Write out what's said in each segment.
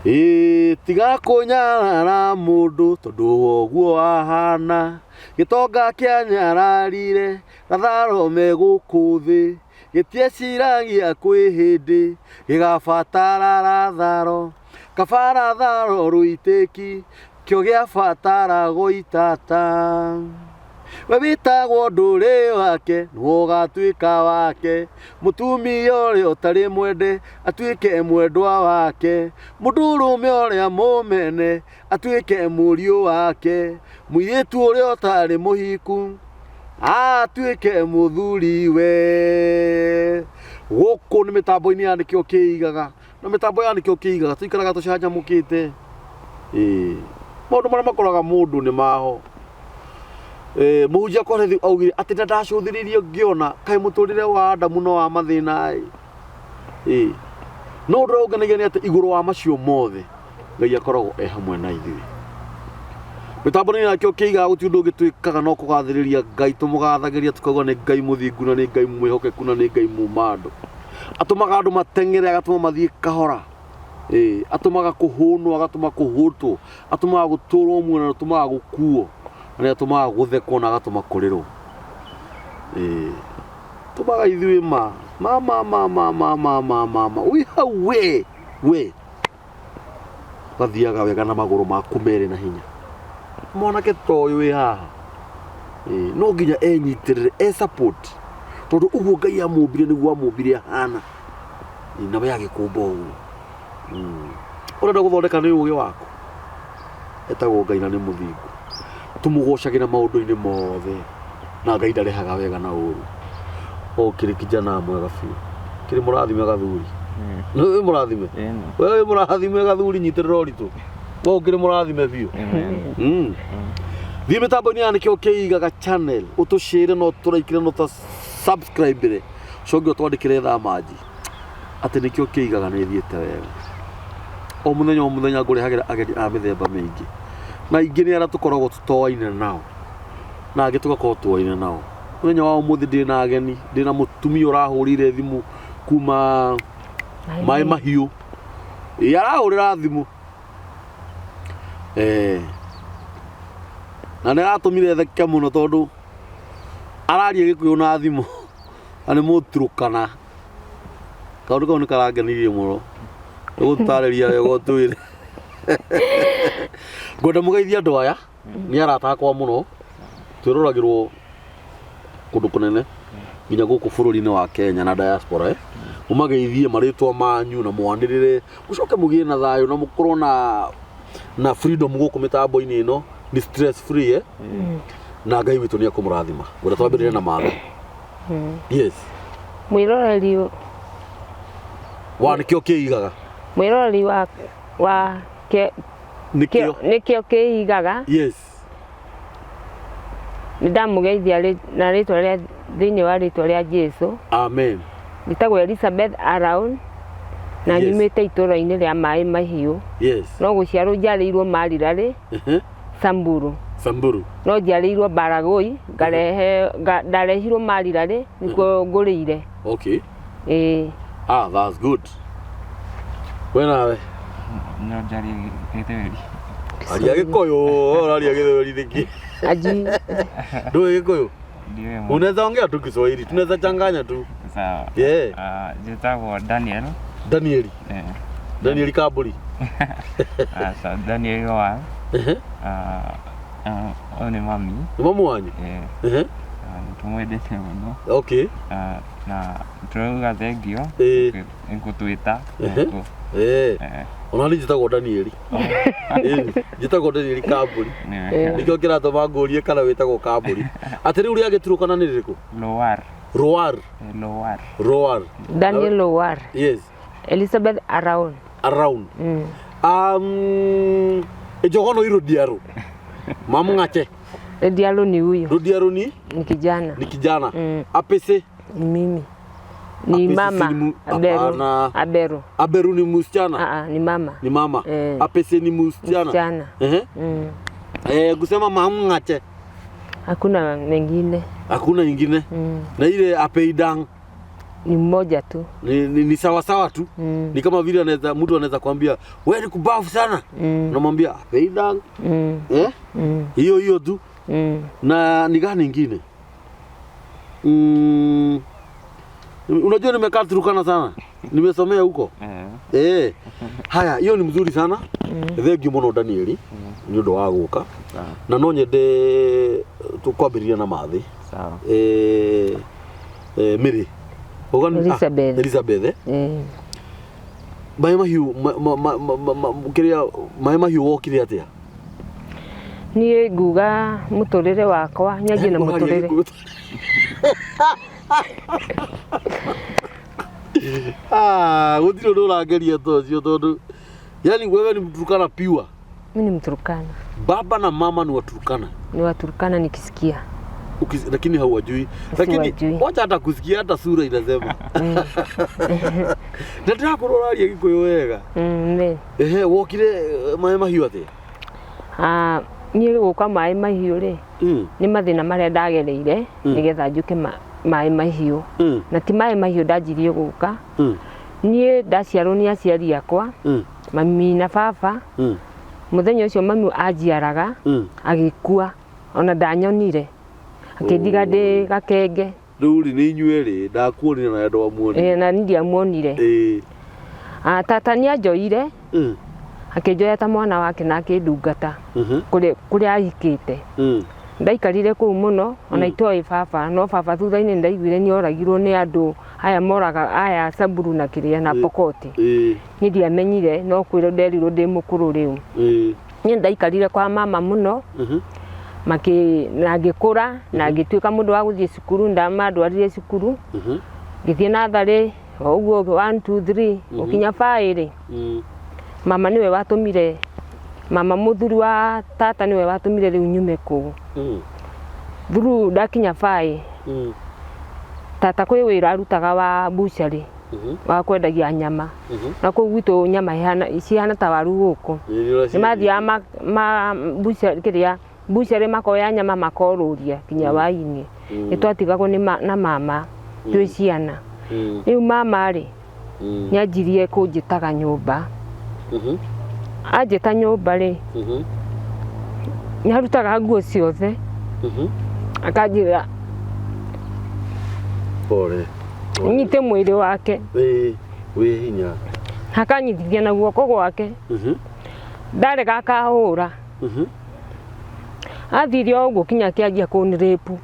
Ĩĩ tiga kũnyarara mũndũ tondũ woguo ahana. Gĩtonga kĩanyararire Latharo me gũkũ thĩ. Gĩtieciragia kwĩ hĩndĩ gĩgabatara Latharo. Kaba Latharo rũitĩki kĩo gĩabataragwo itata. We wĩtagwo ndũrĩ wake nĩwe ũgatuĩka wake. Mũtumia ũrĩa ũtarĩ mwende atuĩke mwendwa wake. Mũndũrũme ũrĩa mũmene atuĩke mũriũ wake. Mũirĩtu ũrĩa ũtarĩ mũhiku atuĩke mũthuriwe. Gũkũ nĩ mĩtambo-inĩ ya Nĩkĩo Kĩigaga. Na mĩtambo ya Nĩkĩo Kĩigaga tũikaraga tũcanjamũkĩte. Ĩĩ. Maũndũ marĩa makoraga mũndũ nĩ maho. Mũhunjia Korethu augire atĩ na ndacũthĩrĩirie ngĩona kaĩ mũtũrĩre wa Adamu no wa mathĩna ĩ. Ĩĩ. No ũndũ ũrĩa ũngenagia nĩ atĩ igũrũ wa macio mothe Ngai akoragwo e hamwe na ithuĩ. Mĩtambo-inĩ ya Nĩkĩo Kĩigaga gũtirĩ ũndũ ũngĩ twĩkaga no kũgathĩrĩria Ngai, tũmũgathagĩria tũkauga nĩ Ngai mũthingu na nĩ Ngai mwĩhokeku na nĩ Ngai muma andũ. Atũmaga andũ mateng'ere agatũma mathiĩ kahora. Ĩĩ, atũmaga kũhũnwo agatũma kũhũtwo, atũmaga gũtũrwo muoyo na atũmaga gũkuo, na nĩ atũmaga gũthekwo na agatũma kũrĩrwo. Ĩĩ, tũmaga ithuĩ ma ma ma ma ma ma ma ma ma ma wĩ hau we we ũgathiaga wega na magũrũ maku merĩ na hinya. Mwanake ta ũyũ wĩ haha ĩĩ, no nginya enyitĩrĩre e support tondũ ũguo Ngai amũmbire nĩguo amũmbire ahana. Ĩĩ, na we agĩkũmba ũguo. Ũrenda gũthondeka nĩ ũgĩ waku? Etagwo Ngai na nĩ mũthingu. Tũmũgocagĩra maũndũ-inĩ mothe na Ngai ndarehaga wega na ũru. Ũkĩrĩ kijana mwega biũ. Kĩrĩ mũrathime gathuri. Nĩ wĩ mũrathime? Ĩni. We wĩ mũrathime gathuri nyitĩrĩra ũritũ. We ũkĩrĩ mũrathime biũ. Amen. Thiĩ mĩtambo-inĩ ya Nĩkĩo Kĩigaga channel ũtũcĩre na ũtũraikĩre na ũtũ subscribe ũcoke ũtwandĩkĩre thaa manji atĩ Nĩkĩo Kĩigaga nĩ ĩthiĩte wega. O mũthenya o mũthenya ngũrehagĩra ageni a mĩthemba mĩingĩ na aingĩ nĩ arĩa tũkoragwo tũtoaine nao na angĩ tũgakorwo tuoaine nao. Mũthenya wa ũmũthĩ ndĩna ageni, ndĩna mũtumia ũrahũrĩire thimũ kuma Maĩ Mahiũ. Ĩĩ arahũrĩra thimũ. Eh. Na nĩ aratũmire theke mũno tondũ araria Gĩkũyũ na thimũ na nĩ Mũturũkana. Kaũndũ kau nĩ karangenirie mũno. Nĩ gũtũtarĩria wega ũtwĩre. Ngwenda mũgeithie andũ aya, nĩ arata akwa mũno, twĩroragĩrwo kũndũ kũnene nginya gũkũ bũrũri-inĩ wa Kenya na diaspora eh? Mũmageithie marĩtwa manyu na mwanĩrĩre, mũcoke mũgĩe na thayũ na mũkorwo na na freedom gũkũ mĩtambo-inĩ ĩno nĩ stress free eh? Na Ngai witũ nĩ ekũmũrathima. Ngwenda twambĩrĩrie na matho. Yes. Mwĩroreri Wa Nĩkĩo Kĩigaga. Mwĩroreri wa wa ke, Nĩkĩo. Nĩkĩo Kĩigaga. Yes. Nĩ ndamũgeithia na rĩtwa rĩa thĩinĩ wa rĩtwa rĩa Jesu. Amen. Njĩtagwo Elizabeth Araun na nyumĩte itũũra-inĩ rĩa Maĩ Mahiũ. No gũciarwo njiarĩirwo Marirarĩ, Samburu. Samburu. No njiarĩirwo Baragoi, ngarehe ndarehirwo Marirarĩ nĩkuo ngũrĩire. Okay. Ĩĩ. Ah, that's good. We nawe? No njarie Gĩthweri. Aria Gĩkũyũ, ũraria Gĩthweri nĩkĩ? Aji. Ndũĩ Gĩkũyũ? Ndiũĩ mũno. Unaweza ongea tu Kiswahili, tunaweza changanya tu. Sawa. Yeah. Ah, njĩtagwo Daniel. Danieli. Eh. Danieli Kaburi. Aca, Daniel wa. Ah, ah, ũyũ nĩ mami. Nĩ mamu wanyu? Eh. Ah, nĩ tũmwendete mũno. Okay. Ah, na tũrauga thengio nĩ gũtwĩta. Ona niĩ njĩtagwo Danieli. Njĩtagwo Danieli Kambũri. Nĩkĩo kĩratũma ngũrie kana wĩtagwo Kambũri. Atĩ rĩu rĩa gĩturũkana nĩ rĩrĩkũ? Lowar. Rowar. Lowar. Rowar. Daniel Lowar. Yes. Elizabeth Araun. Araun. Ejogono irodiaro. Mamng'ache. Rodiaro ni huyo. Rodiaro ni? Ni kijana. Ni kijana. Apese? Ni mimi. Ni Apese mama. si ni Aberu. Hapana. Aberu. Aberu ni msichana? Ah, ni mama. Ni mama. Apese ni msichana? Msichana. Ehe. Kusema mamng'ache. Hakuna mengine. Hakuna ingine. Na ile apeidang. Ni mmoja tu. Ni sawa sawa tu. Ni kama vile anaweza mtu anaweza kwambia wewe ni kubafu sana. Unamwambia feidang. Eh? Hiyo hiyo tu. Na ni gani ingine? Unajua nimekaa Turkana sana. Nimesomea huko. Eh. Haya, hiyo ni mzuri sana. Thank you muno Danieli. Ni undu wa guka. Sawa. Na no nyende tukwambĩrĩria na mathĩ. Sawa. Mary. Elizabeth. Elizabeth. Maĩ mahiũ kĩrĩa maĩ mahiũ wokire atĩa? Niĩ nguga mũtũrĩre wakwa nyanjie na mũtũrĩre. Ah, gũtirĩ ũndũ ũrangeria ta ũcio tondũ yani wewe ni Mturkana pure. Mimi ni Mturkana. Baba na mama ni Waturkana. Ni Waturkana nikisikia. Lakini hauwajui. Lakini Siwajui. wacha hata kusikia hata sura inasema. Na ndĩrakorwo ũraria Gĩkũyũ wega. Ehe, wokire maĩ mahiũ atĩa? Ah, niĩ gũka maĩ mahiũ rĩ, nĩ mathĩna marĩa ndagereire nĩgetha njũke maĩ mahiũ. Na ti maĩ mahiũ ndanjirie gũka. Niĩ ndaciarwo nĩ aciari akwa, mami na baba. Mũthenya ũcio mami anjiaraga, agĩkua, ona ndanyonire. Akĩndiga ndĩ gakenge. Rĩu rĩ, nĩ inyuĩ rĩ, ndakuonire na ndwamuonire. Na niĩ ndiamuonire. Ah, tata nĩ anjoire, akĩnjoya ta mwana wake na akĩndungata kũrĩa ahikĩte. Ndaikarire kũu mũno, ona itoĩ baba, no baba thutha-inĩ ndaiguire nĩ oragirwo nĩ andũ aya moraga aya Samburu na kĩrĩa na Pokoti. Niĩ ndiamenyire, no kwĩrwo nderirwo ndĩ mũkũrũ rĩu. Niĩ ndaikarire kwa mama mũno, na ngĩkũra, na ngĩtuĩka mũndũ wa gũthiĩ cukuru, ndamandwarire cukuru. Ngĩthiĩ natharĩ, o ũguo 1 2 3, gũkinya baĩrĩ. Mama nĩwe watũmire, mama mũthuri wa tata nĩwe watũmire rĩu nyume kũu. Through ndakinya baĩ, tata kwĩ wĩra arutaga wa butchery, wa kwendagia nyama. Na kũu gwitũ nyama cihana ta waru gũkũ. Nĩ mathiaga ma butchery, kĩrĩa butchery makoya nyama makorũria kinya waini. Nĩ twatigagwo na mama twĩ ciana. Rĩu mama rĩ, nĩ anjirie kũnjĩtaga nyũmba. Anjĩta nyũmba rĩ, nĩ arutaga nguo ciothe. Akanjĩra Pole. nyite mwĩrĩ wake. Wĩ hinya. Akanyitithia na guoko gwake. Ndarega akahũra. Athire o ũguo kinya akĩanjia kũnirĩpu.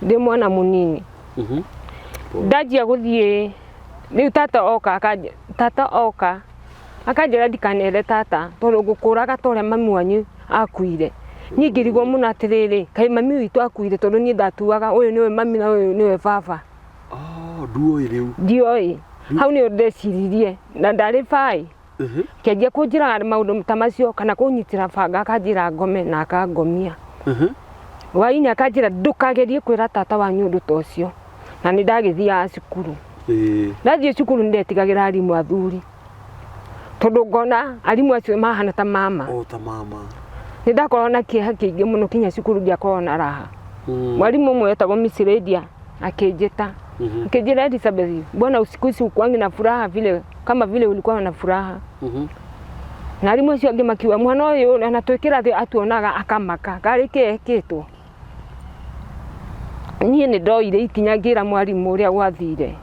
Ndĩ mwana mũnini. Ndanjia gũthiĩ rĩu tata oka tata oka akanjĩra ndikanere tata tondũ ngũkũraga ta ũrĩa mami wanyu akuire. Niĩ ngĩrigwo mũno atĩrĩrĩ, kaĩ mami witũ akuire tondũ niĩ ndatuaga ũyũ nĩwe mami na ũyũ nĩwe baba. Nduoĩ rĩu. Ndioĩ. Hau nĩho ndeciririe na ndarĩ baĩ. Kĩanjia kũnjĩra maũndũ ta macio kana kũnyitĩra banga akanjĩra ngome na akangomia. Hwaĩ-inĩ akanjĩra ndũkagerie kwĩra tata wanyu ũndũ ta ũcio. Na nĩ ndagĩthiaga cukuru. Ndathiĩ cukuru nĩ ndetigagĩra arimũ athuri. Tondũ ngona arimũ acio mahana ta mama. O ta mama. Nĩ ndakoragwo na kĩeha kĩingĩ mũno kinya cukuru ndiakoragwo na raha. Mwarimũ ũmwe wetagwo Miss Lydia akĩnjĩta. Akĩnjĩra Elizabeth, mbona usiku hizi hukuangi na furaha vile kama vile ulikuwa na furaha? Na arimũ acio angĩ makiuga mwana ũyũ ona twĩ kĩrathi atuonaga akamaka, karĩ kĩ ekĩtwo? Niĩ nĩ ndoire ikinya ngĩra mwarimũ ũrĩa gwathire.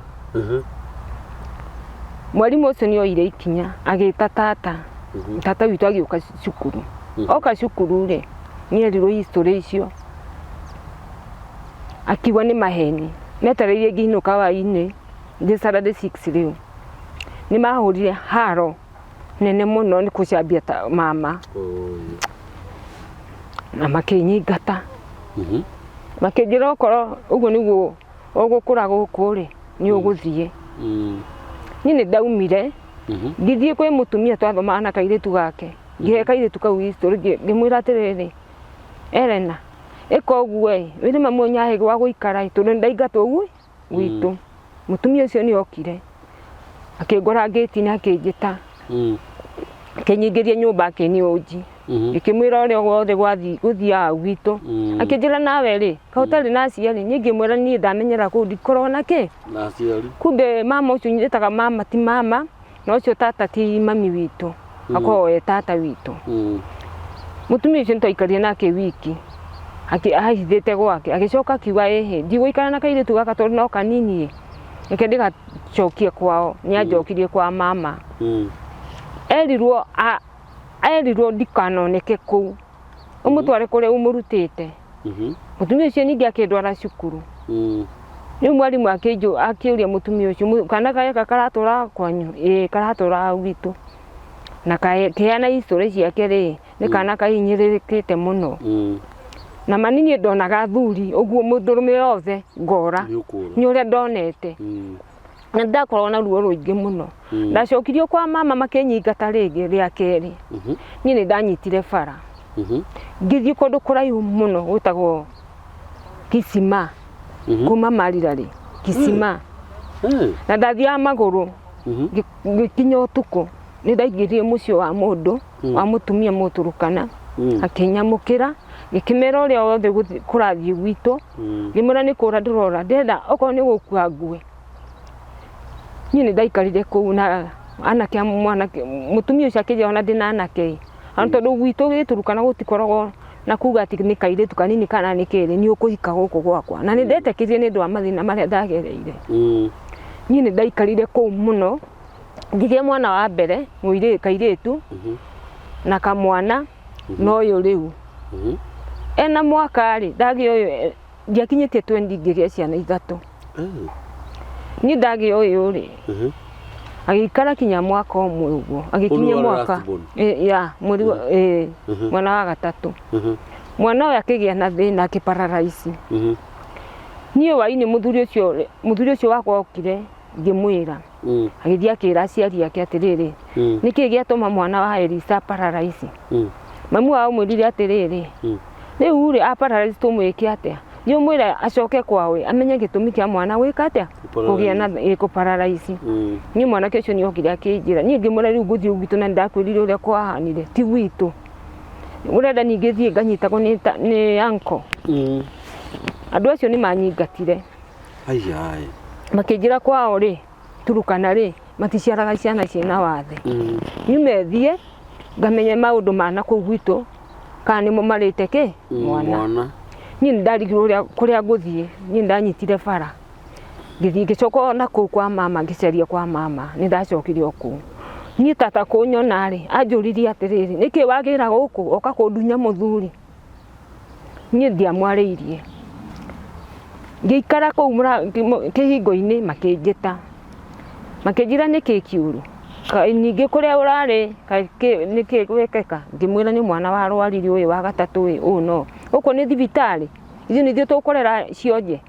Mwarimũ ũcio nĩ oire ikinya agĩta tata. Tata witũ agĩũka cukuru. Oka cukuru rĩ, nĩ erirwo history icio. Akiuga nĩ maheni. Metereirie ngĩinũka hwaĩ-inĩ, ndĩ Saturday 6 rĩu. Nĩ mahũrire haro nene mũno nĩ kũcambia ta mama. Na makĩnyingata. Makĩnjĩra okorwo ũguo nĩguo ũgũkũra gũkũ rĩ, nĩ ũgũthiĩ. Niĩ nĩ ndaumire, ngĩthiĩ kwĩ mũtumia twathomaga na kairĩtu gake. Ngĩhe kairĩtu kau history, ngĩmwĩra atĩrĩrĩ, Elena, ĩka ũguo ĩ, wĩre mami wanyu ahe gwa gũikara ĩ, tondũ nĩ ndaingatwo gwitũ. Mũtumia ũcio nĩ okire, akĩngora ngĩti-inĩ akĩnjĩta. Akĩnyingĩria nyũmba akĩniũnji. Ngĩkĩmwĩra ũrĩa wothe gwathi gũthiaga gwitũ. Akĩnjĩra nawe rĩ, kaĩ ũtarĩ na aciari? Niĩ ngĩmwĩra niĩ ndamenyera kũu ndikoragwo na kĩ? Na aciari. Kumbe mama ũcio njĩtaga mama ti mama, na ũcio tata ti mami witũ, akoragwo e tata witũ. Mũtumia ũcio nĩtwaikarire nake wiki, ahithĩte gwake, agĩcoka akiuga ĩhĩ, ndigũikara na kairĩtu gaka tondũ no kanini ĩ, reke ndĩgacokie kwao. Nĩanjokirie kwa mama. Erirwo erirwo ndikanoneke kũu, ũmũtware kũrĩa ũmũrutĩte. Mũtumia ũcio ningĩ akĩndwara cukuru. Rĩu mwarimũ akĩũria mũtumia ũcio, kana gaka karatũra kwanyu? Ĩĩ karatũra gwitũ. Na keana history ciake rĩ, nĩ kana kahinyĩrĩrĩkĩte mũno. Na ma niĩ ndonaga athuri ũguo mũndũrũme yothe ngora nĩ ũrĩa ndonete. Na ndakoragwo na ruo rũingĩ mũno. Ndacokirio kwa mama makĩnyingata rĩngĩ rĩa kerĩ. Niĩ nĩ ndanyitire bara. Ngĩthiĩ kũndũ kũraihu mũno gwĩtagwo Kisima. Kuma Marirarĩ, Kisima. Na ndathiaga magũrũ. Ngĩkinya ũtukũ nĩ ndaingĩrire mũciĩ wa mũndũ, wa mũtumia Mũturukana, akĩnyamũkĩra, ngĩkĩmera ũrĩa wothe kũrathiĩ gwitũ, ngĩmwĩra nĩ kũra ndĩrora, ndĩrenda okorwo nĩ gũkua ngue. Niĩ nĩ ndaikarire kũu na anake a mwanake, mũtumia ũcio akĩnjĩra ona ndĩna anake ĩ, ona tondũ gwitũ gĩturukana gũtikoragwo na kuga atĩ nĩ kairĩtu kanini kana nĩ kĩrĩ, nĩ ũkũhika gũkũ gwakwa. Na nĩ ndetĩkĩrire nĩ ũndũ wa mathĩna marĩa ndagereire. Niĩ nĩ ndaikarire kũu mũno, ngĩgĩa mwana wa mbere, kairĩtu, na kamwana, na ũyũ rĩu. Ena mwaka rĩ, ndagĩa ũyũ, ndiakinyĩtie 20 ngĩgĩa ciana ithatũ. Niĩ ndagĩa ũyũ rĩ, agĩikara kinya mwaka ũmwe ũguo, agĩkinyia Ũyũ warĩ mwaka. last born? Ya, mweri wa, mwana wa gatatũ. Mwana ũyũ akĩgĩa na thĩna akĩpararaisi. Niĩ hwainĩ mũthuri ũcio wakwa okire ngĩmwĩra. Agĩthiĩ akĩra aciari ake atĩrĩrĩ, nĩkĩ gĩatũma mwana wa Elisa pararaisi? Mamu wao mwĩrire atĩrĩrĩ, rĩu rĩ apararaisi tũmwĩke atĩa? Thiĩ ũmwĩre acoke kwao ĩ, amenye gĩtũmi kĩa mwana gwĩka atĩa? Kũgĩa na kũpararaisi. Niĩ mwanake ũcio nĩ okire akĩnjĩra, niĩ ngĩmwĩra rĩu ngũthiĩ gwitũ na nĩndakwĩrire ũrĩa kwahanire, ti gwitũ. Ũrenda ningĩ thiĩ nganyitagwo nĩ uncle. Andũ acio nĩ manyingatire. Aiai. Makĩnjĩra kwao rĩ, Turukana rĩ, maticiaraga ciana ciĩna wathe. Nyume thiĩ ngamenye maũndũ ma na kũu gwitũ kana nĩmo marĩte kĩ mwana. Mwana. Niĩ nĩ ndarigirwo ũrĩa kũrĩa ngũthiĩ, niĩ nĩ ndanyitire bara ngĩthiĩ ngĩcoka na kũu kwa mama ngĩcaria kwa mama, nĩ ndacokire o kũu. Niĩ tata kũnyona rĩ, anjũririe atĩrĩrĩ, nĩkĩ wagĩra gũkũ oka kũndunya mũthuri? Niĩ ndiamwarĩirie. Ngĩikara kũu kĩhingo-inĩ makĩnjĩta, makĩnjĩra nĩkĩ kĩũru, ningĩ kũrĩa ũrarĩ nĩkĩ gwekĩka, ngĩmwĩra nĩ mwana warwarire ũyũ wa gatatũ ĩ, ũũ na ũũ. Gũkũ nĩ thibitarĩ, ithuĩ nĩ ithuĩ tũkũrera cionje.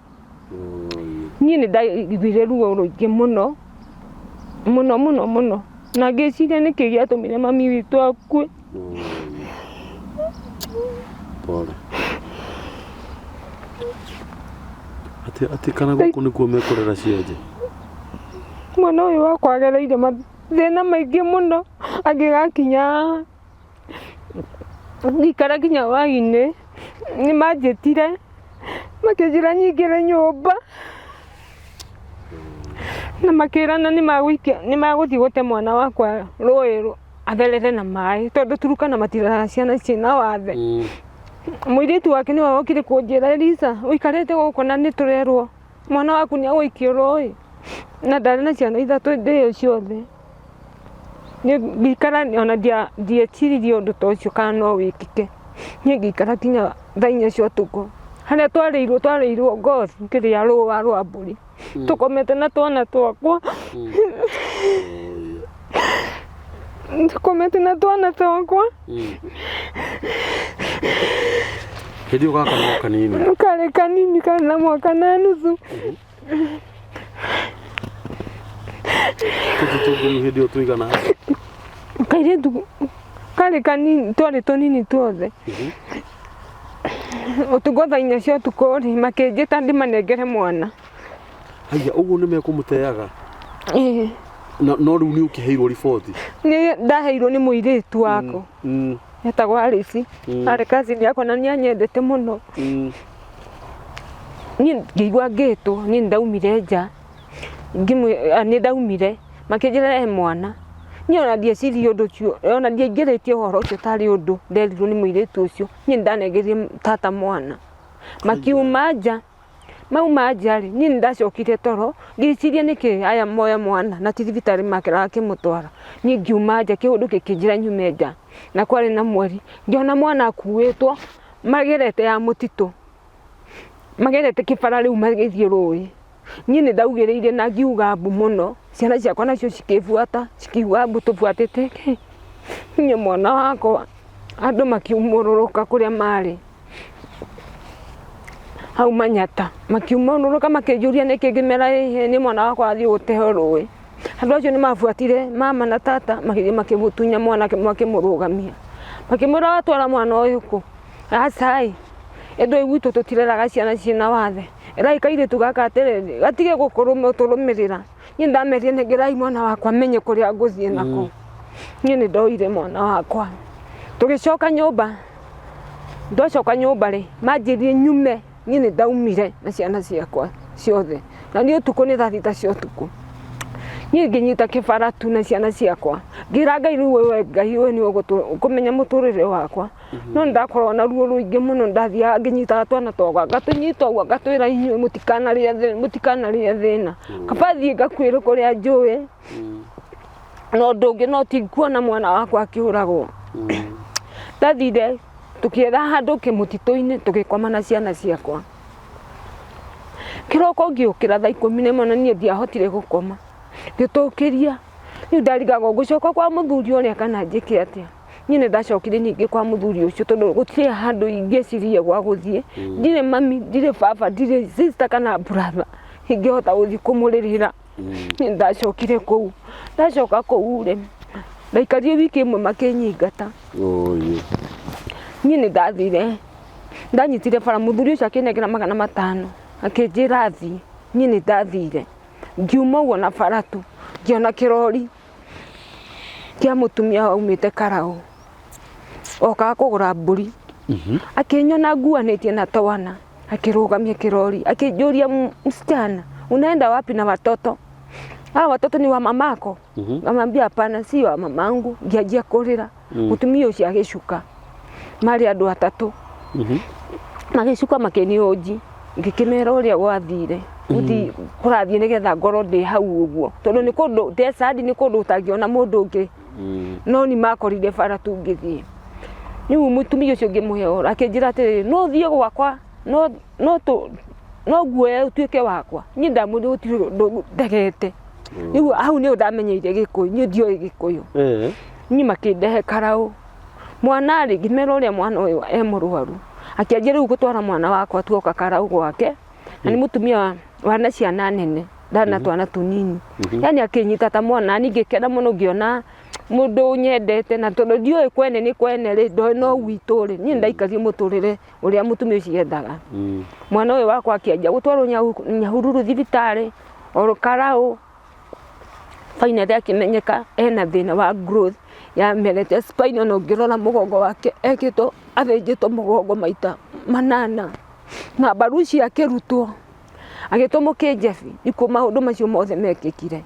Niĩ nĩ ndaiguire ruo rũingĩ mũno, mũno mũno mũno, na ngĩciria nĩkĩ gĩatũmire mami witũ akue. Pole. Atĩ atĩ kana gũkũ nĩkuo mekũrera cionje. Mwana ũyũ wakwa agereire mathĩna maingĩ mũno angĩgakinya ngĩikara nginya hwainĩ nĩ manjĩtire makĩnjĩra nyingĩre nyũmba na makĩrana nĩ magũthiĩ gũte mwana wakwa rũĩ atherere na maĩ tondũ Turkana matireraga ciana ciĩna wathe. Mũirĩtu wake nĩwe wokire kũnjĩra Elisa ũikarĩte gũkũ na nĩ tũrerwo mwana waku nĩ egũikio rũĩ na ndarĩ na ciana ithatũ hĩndĩ ĩyo ciothe. Ngĩikara ona ndieciririe ũndũ ta ũcio kana no wĩkĩke. Niĩ ngĩikara nginya thaa inya cia ũtukũ harĩa twarĩirwo twarĩirwo ngothi kĩrĩa rũa rwa mbũri tũkomete na twana twakwa tũkomete na twana twakwa Hĩndĩ ĩyo gaka no kanini. Karĩ kanini karĩ na mwaka na nuthu. Tũtũ tũngĩ rĩu hĩndĩ ĩyo tũigana atĩa? Kairĩtu karĩ kanini twarĩ tũnini tuothe. Ũtukũ thaa inya cia ũtukũ rĩ, makĩnjĩta ndĩmanengere mwana. Haiya, ũguo nĩ mekũmũteaga? Ĩĩ. No rĩu nĩ ũkĩheirwo riboti? Nĩ ndaheirwo nĩ mũirĩtu wako. Etagwo Alice. Arĩ cousin yakwa na nĩ anyendete mũno. Niĩ ngĩigua ngĩtwo, niĩ nĩ ndaumire nja, nĩ ndaumire, makĩnjĩra he mwana. Niĩ ona ndieciririe ũndũ ũcio, ona ndiaingĩrĩtie ũhoro ũcio tarĩ ũndũ nderirwo nĩ mũirĩtu ũcio. Niĩ nĩ ndanengerire tata mwana. Makiuma nja, mauma nja rĩ, niĩ nĩ ndacokire toro, ngĩciria nĩkĩ aya moya mwana na ti thibitarĩ makĩraga akĩmũtwara. Niĩ ngiuma nja kĩũndũ gĩkĩnjĩra nyume nja, na kwarĩ na mweri, ngĩona mwana akuĩtwo magerete ya mũtitũ, magerete kĩbara rĩu magĩthiĩ rũĩ. Niĩ nĩ ndaugĩrĩirie na ngiuga mbu mũno, ciana ciakwa nacio cikĩbuata, cikiuga mbu tũbuatĩte kĩ? Niĩ mwana wakwa, andũ makiumũrũrũka kũrĩa marĩ hau Manyata, makiumũrũrũka makĩnjũria nĩkĩ ngĩmera ĩhĩ nĩ mwana wakwa athiĩ gũteo rũĩ. Andũ acio nĩ mabuatire mama na tata magĩthiĩ makĩmũtunya mwana makĩmũrũgamia, makĩmwĩra watwara mwana ũyũ kũ? Aca ĩ, ĩndũ gwitũ tũtireraga ciana ciĩna wathe, ĩrai kairĩtu gaka atĩrĩrĩ gatige gũtũrũmĩrĩra. Niĩ ndamerire nengerai mwana wakwa menye kũrĩa ngũthiĩ nako. Niĩ nĩ ndoire mwana wakwa. Tũgĩcoka nyũmba, twacoka nyũmba rĩ, manjĩrire nyume, niĩ nĩ ndaumire na ciana ciakwa ciothe. Na nĩ ũtukũ nĩ thaa thita cia ũtukũ. Niĩ ngĩnyita kĩbara tu na ciana ciakwa. Ngĩra Ngai rĩu we Ngai we nĩwe ũkũmenya mũtũrĩre wakwa. No nĩ ndakoragwo na ruo rũingĩ mũno ndathiaga ngĩnyitaga twana twakwa ngatũnyita ũguo ngatwĩra inyuĩ mũtikanarĩe thĩna. Kaba thiĩ ngakuĩre kũrĩa njũĩ na ũndũ ũngĩ no ti kuona mwana wakwa akĩũragwo. Ndathire tũkĩetha handũ kĩmũtitũ-inĩ tũgĩkoma na ciana ciakwa. Kĩroko ngĩũkĩra thaa 11 na niĩ ndiahotire gũkoma, ngĩtũkĩria rĩu ndarigagwo ngũcoka kwa mũthuri ũrĩa kana njĩke atĩa. Niĩ nĩ ndacokire ningĩ kwa mũthuri ũcio tondũ gũtirĩ handũ ingĩciria gwa gũthiĩ. Ndirĩ mami, ndirĩ baba, ndirĩ sister kana brother ingĩhota gũthiĩ kũmũrĩrĩra. Niĩ nĩ ndacokire kũu, ndacoka kũu rĩ, ndaikarire wiki ĩmwe makĩnyingata. Niĩ nĩ ndathire, ndanyitire bara mũthuri ũcio akĩnengera 500 akĩnjĩra thiĩ, niĩ nĩ ndathire. Ngiuma ũguo na bara tu, ngĩona kĩrori kĩa mũtumia waumĩte Karaũ, okaga kũgũra mbũri. Akĩnyona nguanĩtie na twana, akĩrũgamia kĩrori, akĩnjũria msichana, unaenda wapi na watoto? Hawa watoto ni wa mamako? Ngamwambia hapana, si wa mamangu. Ngĩanjia kũrĩra. Mũtumia ũcio agĩcuka, marĩ andũ atatũ. Magĩcuka makĩnihũnji, ngĩkĩmera ũrĩa gwathire. Gũthi kũrathiĩ nĩgetha ngorwo ndĩ hau ũguo, tondũ nĩ kũndũ desert nĩ kũndũ ũtangĩona mũndũ ũngĩ. No nĩ makorire bara tu ngĩthiĩ. Rĩu mũtumia ũcio ngĩmũhe ũhoro akĩnjĩra atĩrĩrĩ, no ũthiĩ gwakwa, no no tũ no nguoye ũtuĩke wakwa. Niĩ ndamwĩrire gũtirĩ ũndũ ndegete. Rĩu hau nĩho ndamenyeire Gĩkũyũ, niĩ ndioĩ Gĩkũyũ. Niĩ makĩndehe karaũ. Mwana rĩ, ngĩmera ũrĩa mwana ũyũ e mũrwaru. Akĩanjia rĩu gũtwara mwana wakwa tuoka karaũ gwake, na nĩ mũtumia wana ciana nene, ndarĩ na twana tũnini. Yani akĩnyita ta mwana, na niĩ ngĩkena mũno ngĩona mũndũ ũnyendete, na tondũ ndiũĩ kwene nĩ kwene rĩ, ndoĩ no gwitũ rĩ, niĩ nĩndaikarire mũtũrĩre ũrĩa mũtumia ũcio endaga. Mwana ũyũ wakwa akĩanjia gũtwarwo Nyahururu thibitarĩ, oro karaũ, finally akĩmenyeka ena thĩna wa growth yamerete spine ona ũngĩrora mũgongo wake ekĩtwo athĩnjĩtwo mũgongo maita manana na mbaru icio akĩrutwo agĩtũmwo kĩnjabi nĩkuo maũndũ macio mothe mekĩkire.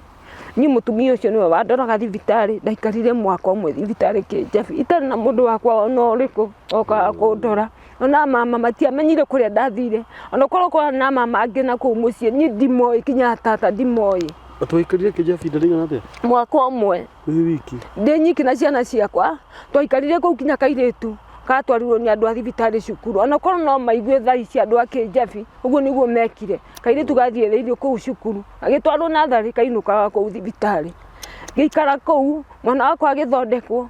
Niĩ mũtumia ũcio nĩwe wandoraga thibitarĩ ndaikarire mwaka ũmwe thibitarĩ kĩnjabi itarĩ na mũndũ wakwa ona ũrĩkũ okaga kũndora. Ona mama matiamenyire kũrĩa ndathire ona korwo kwarĩ na mama angĩ na kũu mũciĩ niĩ ndimoĩ kinya tata ndimoĩ. Atĩ waikarire kĩnjabi ihinda rĩigana atĩa? Mwaka ũmwe. Wĩ wiki? Ndĩ nyiki na ciana ciakwa, twaikarire kũu kinya kairĩtu gatwarirwo nĩ andũ a thibitarĩ cukuru ona korwo no maigue thaa ici andũ a kĩnjabi ũguo nĩguo mekire. Kairĩtu gathiĩrĩirio kũu cukuru gagĩtwarwo natharĩ kainũkaga kũu thibitarĩ. Ngĩikara kũu mwana wakwa agĩthondekwo.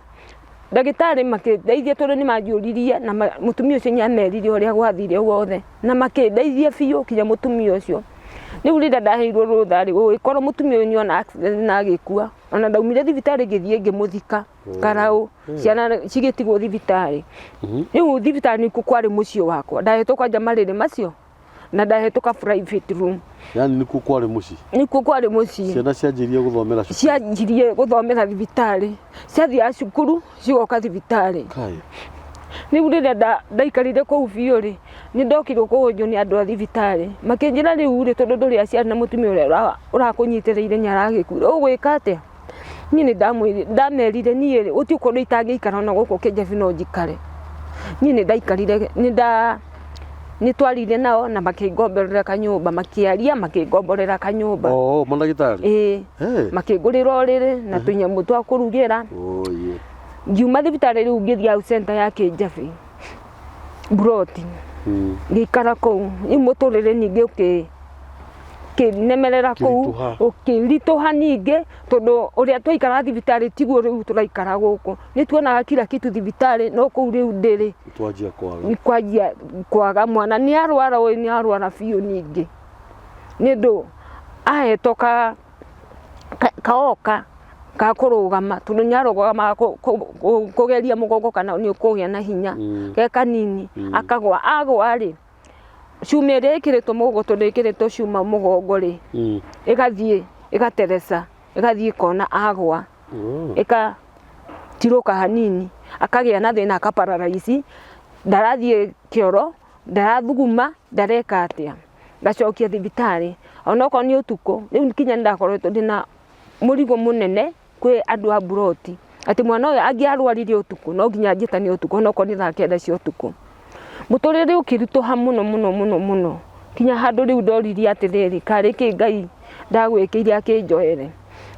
Ndagĩtarĩ makĩndeithia tondũ nĩ manjũririe na mũtumia ũcio nĩ amerire ũrĩa gwathire guothe na makĩndeithia biũ nginya mũtumia ũcio. Rĩu rĩrĩa ndaheirwo rũtha rĩ, gũgĩkorwo mũtumia ũyũ nĩ ona accident na agĩkua. Ona ndaumire thibitarĩ ngĩthiĩ ngĩmũthika karaũ, ciana cigĩtigwo thibitarĩ. Rĩu thibitarĩ nĩkuo kwarĩ mũciĩ wakwa, ndahetwo kwanja marĩrĩ macio. Na ndahĩtũka private room. Yani nĩkuo kwarĩ mũciĩ? Nĩkuo kwarĩ mũciĩ. Ciana cianjirie gũthomera cukuru? Cianjirie gũthomera thibitarĩ, ciathiaga cukuru cigoka thibitarĩ. Kai. Rĩu rĩrĩa ndaikarire kũu biũ rĩ, nĩ ndokirwo kũhũnjwo nĩ andũ a thibitarĩ, makĩnjĩra rĩu rĩ, tondũ ndũrĩ aciari na mũtumia ũrĩa ũrakũnyitĩrĩire nĩ aragĩkuire, ũgwĩka atĩa? Niĩ nĩ ndamerire niĩ rĩ, gũtirĩ kũndũ itangĩikara ona gũkũ Kĩnjabi no njikare. Niĩ nĩ ndaikarire, nĩ nda nĩ twaririe nao na makĩngomborera kanyũmba, makĩaria makĩngomborera kanyũmba. Oo, mandagĩtarĩ? Ĩĩ. Makĩngũrĩra ũrĩrĩ na tũnyamũ twa kũrugĩra. Ngiuma thibitarĩ rĩu ngĩthiĩ health center ya Kĩnjabi, mburoti, ngĩikara kũu. Rĩu mũtũrĩre ningĩ ũkĩnemerera kũu, ũkĩritũha ningĩ tondũ ũrĩa twaikaraga thibitarĩ tiguo rĩu tũraikara gũkũ. Nĩ tuonaga kila kitu thibitarĩ no kũu rĩu ndĩrĩ Twanjia kwaga. Nĩ kwanjia kwaga mwana nĩ arwara ũyũ nĩ arwara biũ ningĩ. Nĩ ũndũ ahetwo kaoka ga kũrũgama tondũ nĩ arũgamaga kũgeria mũgongo kana nĩ ũkũgĩa na hinya ge kanini akagwa. Agwa rĩ, cuma ĩrĩa ĩkĩrĩtwo mũgongo tondũ ĩkĩrĩtwo cuma mũgongo rĩ, ĩgathiĩ ĩgatereca ĩgathiĩ ĩkona agwa ĩgatirũka hanini akagĩa na thĩna aka paralyze ndarathiĩ kĩoro, ndarathuguma, ndareka atĩa. Ngacokia thibitarĩ onokorwo nĩ ũtukũ, rĩu nginya nĩ ndakoretwo ndĩna mũrigo mũnene kwĩ andũ a mburoti, atĩ mwana ũyũ angĩarwarire ũtukũ no nginya njĩtane ũtukũ onokorwo nĩ thaa kenda cia ũtukũ. Mũtũrĩre ũkĩritũha mũno mũno mũno mũno nginya handũ rĩu ndoririe atĩrĩrĩ, karĩ kĩ Ngai ndagwĩkĩire akĩnjoere.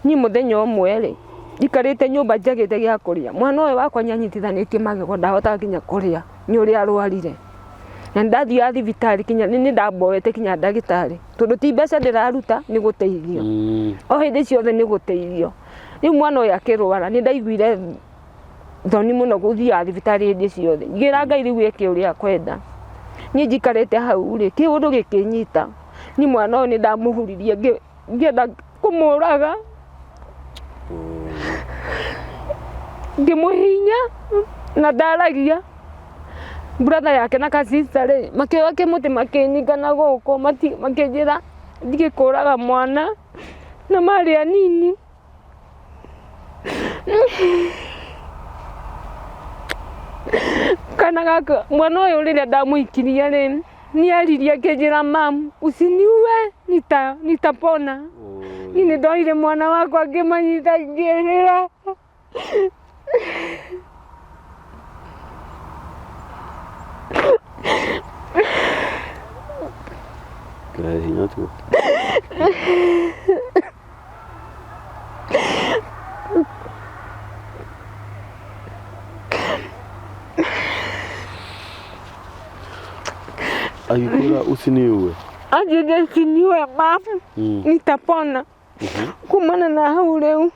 Niĩ mũthenya ũmwe rĩ, njikarĩte nyũmba njagĩte gĩa kũrĩa, mwana ũyũ wakwa nĩ anyitithanĩtie magego ndahotaga nginya kũrĩa nĩ ũrĩa arwarire. Na nĩ ndathiaga thibitarĩ nginya nĩ ndamboete nginya ndagĩtarĩ tondũ ti mbeca ndĩraruta nĩ gũteithio. O hĩndĩ ciothe nĩ gũteithio. Rĩu mwana ũyũ akĩrwara nĩ ndaiguire thoni mũno gũthiaga thibitarĩ hĩndĩ ciothe. Ngĩra Ngai rĩu eke ũrĩa akwenda. Niĩ njikarĩte hau rĩ, kĩũndũ gĩkĩnyita. Niĩ mwana ũyũ nĩ ndamũhuririe ngĩenda kũmũraga. Ngĩmũhihinya na ndaragia. Brother yake na ka sister rĩ, makĩoya kĩmũtĩ makĩnyinga na gũkũ makĩnjĩra ndige kũraga mwana na marĩ anini. Kana gaka mwana ũyũ rĩrĩa ndamũikirie rĩ, nĩ aririe akĩnjĩra mum usiniue nitapona. Niĩ nĩ ndoire mwana wakwa ngĩmanyita ngĩrĩra. Kĩrehe hinya tu. Agĩkwĩra usiniue. Anjĩrire usiniue mum nitapona. Kumana na hau rĩu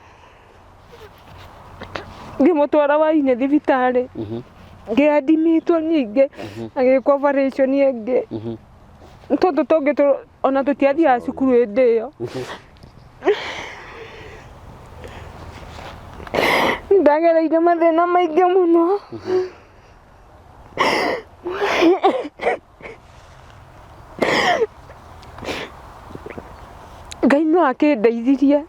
ngĩmũtwara hwainĩ thibitarĩ ngĩandimitwo ningĩ agĩkwo operation ĩngĩ tũtũ tũngĩ ona tũtiathiaga cukuru hĩndĩ ĩyo. Ndagereire mathĩna maingĩ mũno. Ngai no akĩndeithirie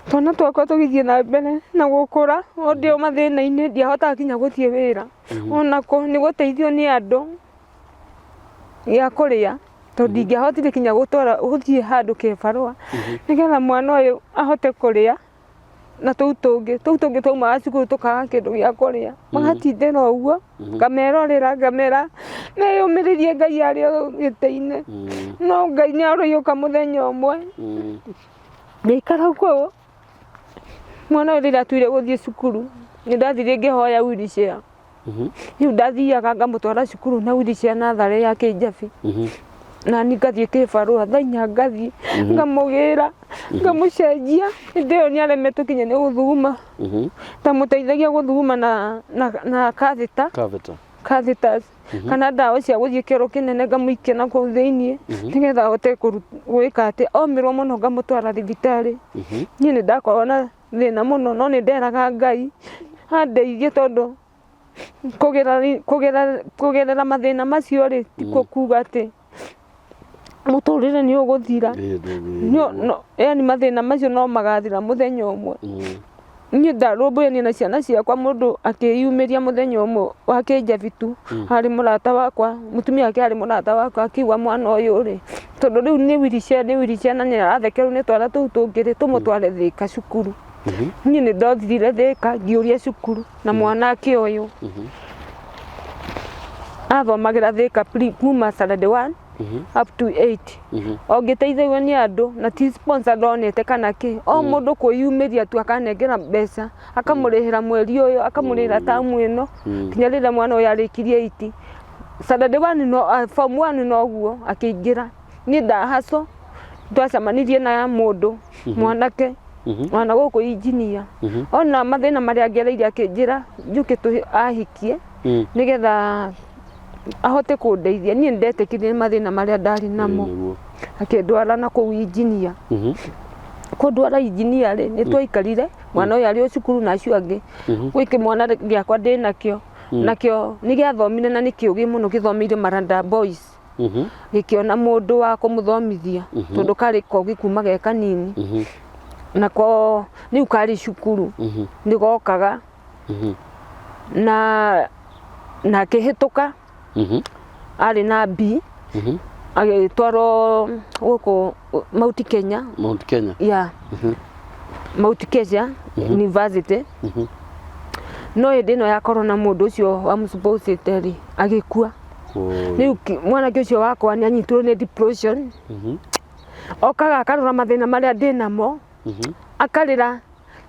twana twakwa tũgĩthiĩ na mbere na gũkũra o ndĩ o mathĩna-inĩ ndiahotaga nginya gũthiĩ wĩra onako nĩ gũteithio nĩ andũ gĩa kũrĩa tondũ ndingĩahotire nginya gũtwara gũthiĩ handũ kĩbarũa nĩgetha mwana ũyũ ahote kũrĩa. Na tũu tũngĩ, tũu tũngĩ twaumaga cukuru tũkaga kĩndũ gĩa kũrĩa, magatindĩra ũguo, ngamerorera ngamera meyũmĩrĩrie Ngai arĩ o gĩtĩ-inĩ, no Ngai nĩ aroiũka mũthenya ũmwe, ngĩikara kũu, mwana ũyũ rĩrĩa atuire gũthiĩ cukuru, nĩ ndathire ngĩhoya wheelchair. Rĩu ndathiaga ngamũtwara cukuru na wheelchair natharĩ ya Kĩnjabi. Na niĩ ngathiĩ kĩbarũa thaa inya ngathiĩ ngamũgĩra ngamũcenjia. Hĩndĩ ĩyo nĩ aremetwo nginya nĩ gũthuguma. Ndamũteithagia gũthuguma na catheter. Catheter. Catheters kana ndawa cia gũthiĩ kĩoro kĩnene ngamũikia na kũu thĩiniĩ nĩgetha ahote gwĩka atĩ omĩrwo mũno ngamũtwara thibitarĩ. Niĩ nĩ ndakoragwo na thĩna mũno no nĩ nderaga Ngai andeithie tondũ kũgerera mathĩna macio rĩ tikuo kuga atĩ Mũtũrĩre nĩ ũgũthira. Ĩĩ, Yani mathĩna macio no magathira mũthenya ũmwe. Niĩ ndarũmbũyania na ciana ciakwa mũndũ akĩyumĩria mũthenya ũmwe wa kĩnjabitu harĩ mũrata wakwa, mũtumia wake arĩ mũrata wakwa, akiuga mwana ũyũ rĩ, tondũ rĩu nĩ wheelchair, nĩ wheelchair na nĩ arathekerwo nĩ twana tũu tũngĩ rĩ, tũmũtware Thĩka cukuru. Niĩ nĩ ndothirire Thĩka ngĩũria cukuru na mwana akĩoywo. Athomagĩra Thĩka kuma standard 1 up to 8. O ngĩteithagio nĩ andũ na ti sponsor ndonete kana kĩ, o mũndũ kwĩyumĩria tu akanengera mbeca, akamũrĩhĩra mweri ũyũ, akamũrĩhĩra tamu ĩno, nginya rĩrĩa mwana ũyũ arĩkirie 8. Standard 1 no, form 1 noguo akĩingĩra. Niĩ ndahacwo, twacemanirie na mũndũ mwanake wana gũkũ engineer. Ona mathĩna marĩa ngereire akĩnjĩra njũke ahikie nĩgetha ahote kũndeithia. Niĩ nĩndetĩkirie mathĩna marĩa ndarĩ namo. Akĩndwara na kũu engineer. Kũndwara engineer rĩ, nĩ twaikarire, mwana ũyũ arĩ o cukuru na acio angĩ. Gwĩ kĩmwana gĩakwa ndĩnakĩo, nakĩo nĩ gĩathomire na nĩ kĩũgĩ mũno gĩthomeire Maranda Boys. Gĩkĩona mũndũ wa kũmũthomithia tondũ karĩ kogĩ kuma ge kanini. Nako rĩu karĩ cukuru nĩ gokaga na akĩhĩtũka arĩ na B, agĩtwarwo gũkũ Mount Kenya. Mount Kenya. Yeah. Mount Kenya University. No hĩndĩ ĩno ya corona mũndũ ũcio wamũsponsorĩte rĩ agĩkua. Rĩu mwanake ũcio wakwa nĩ anyitirwo nĩ depression. Okaga akarora mathĩna marĩa ndĩnamo, akarĩra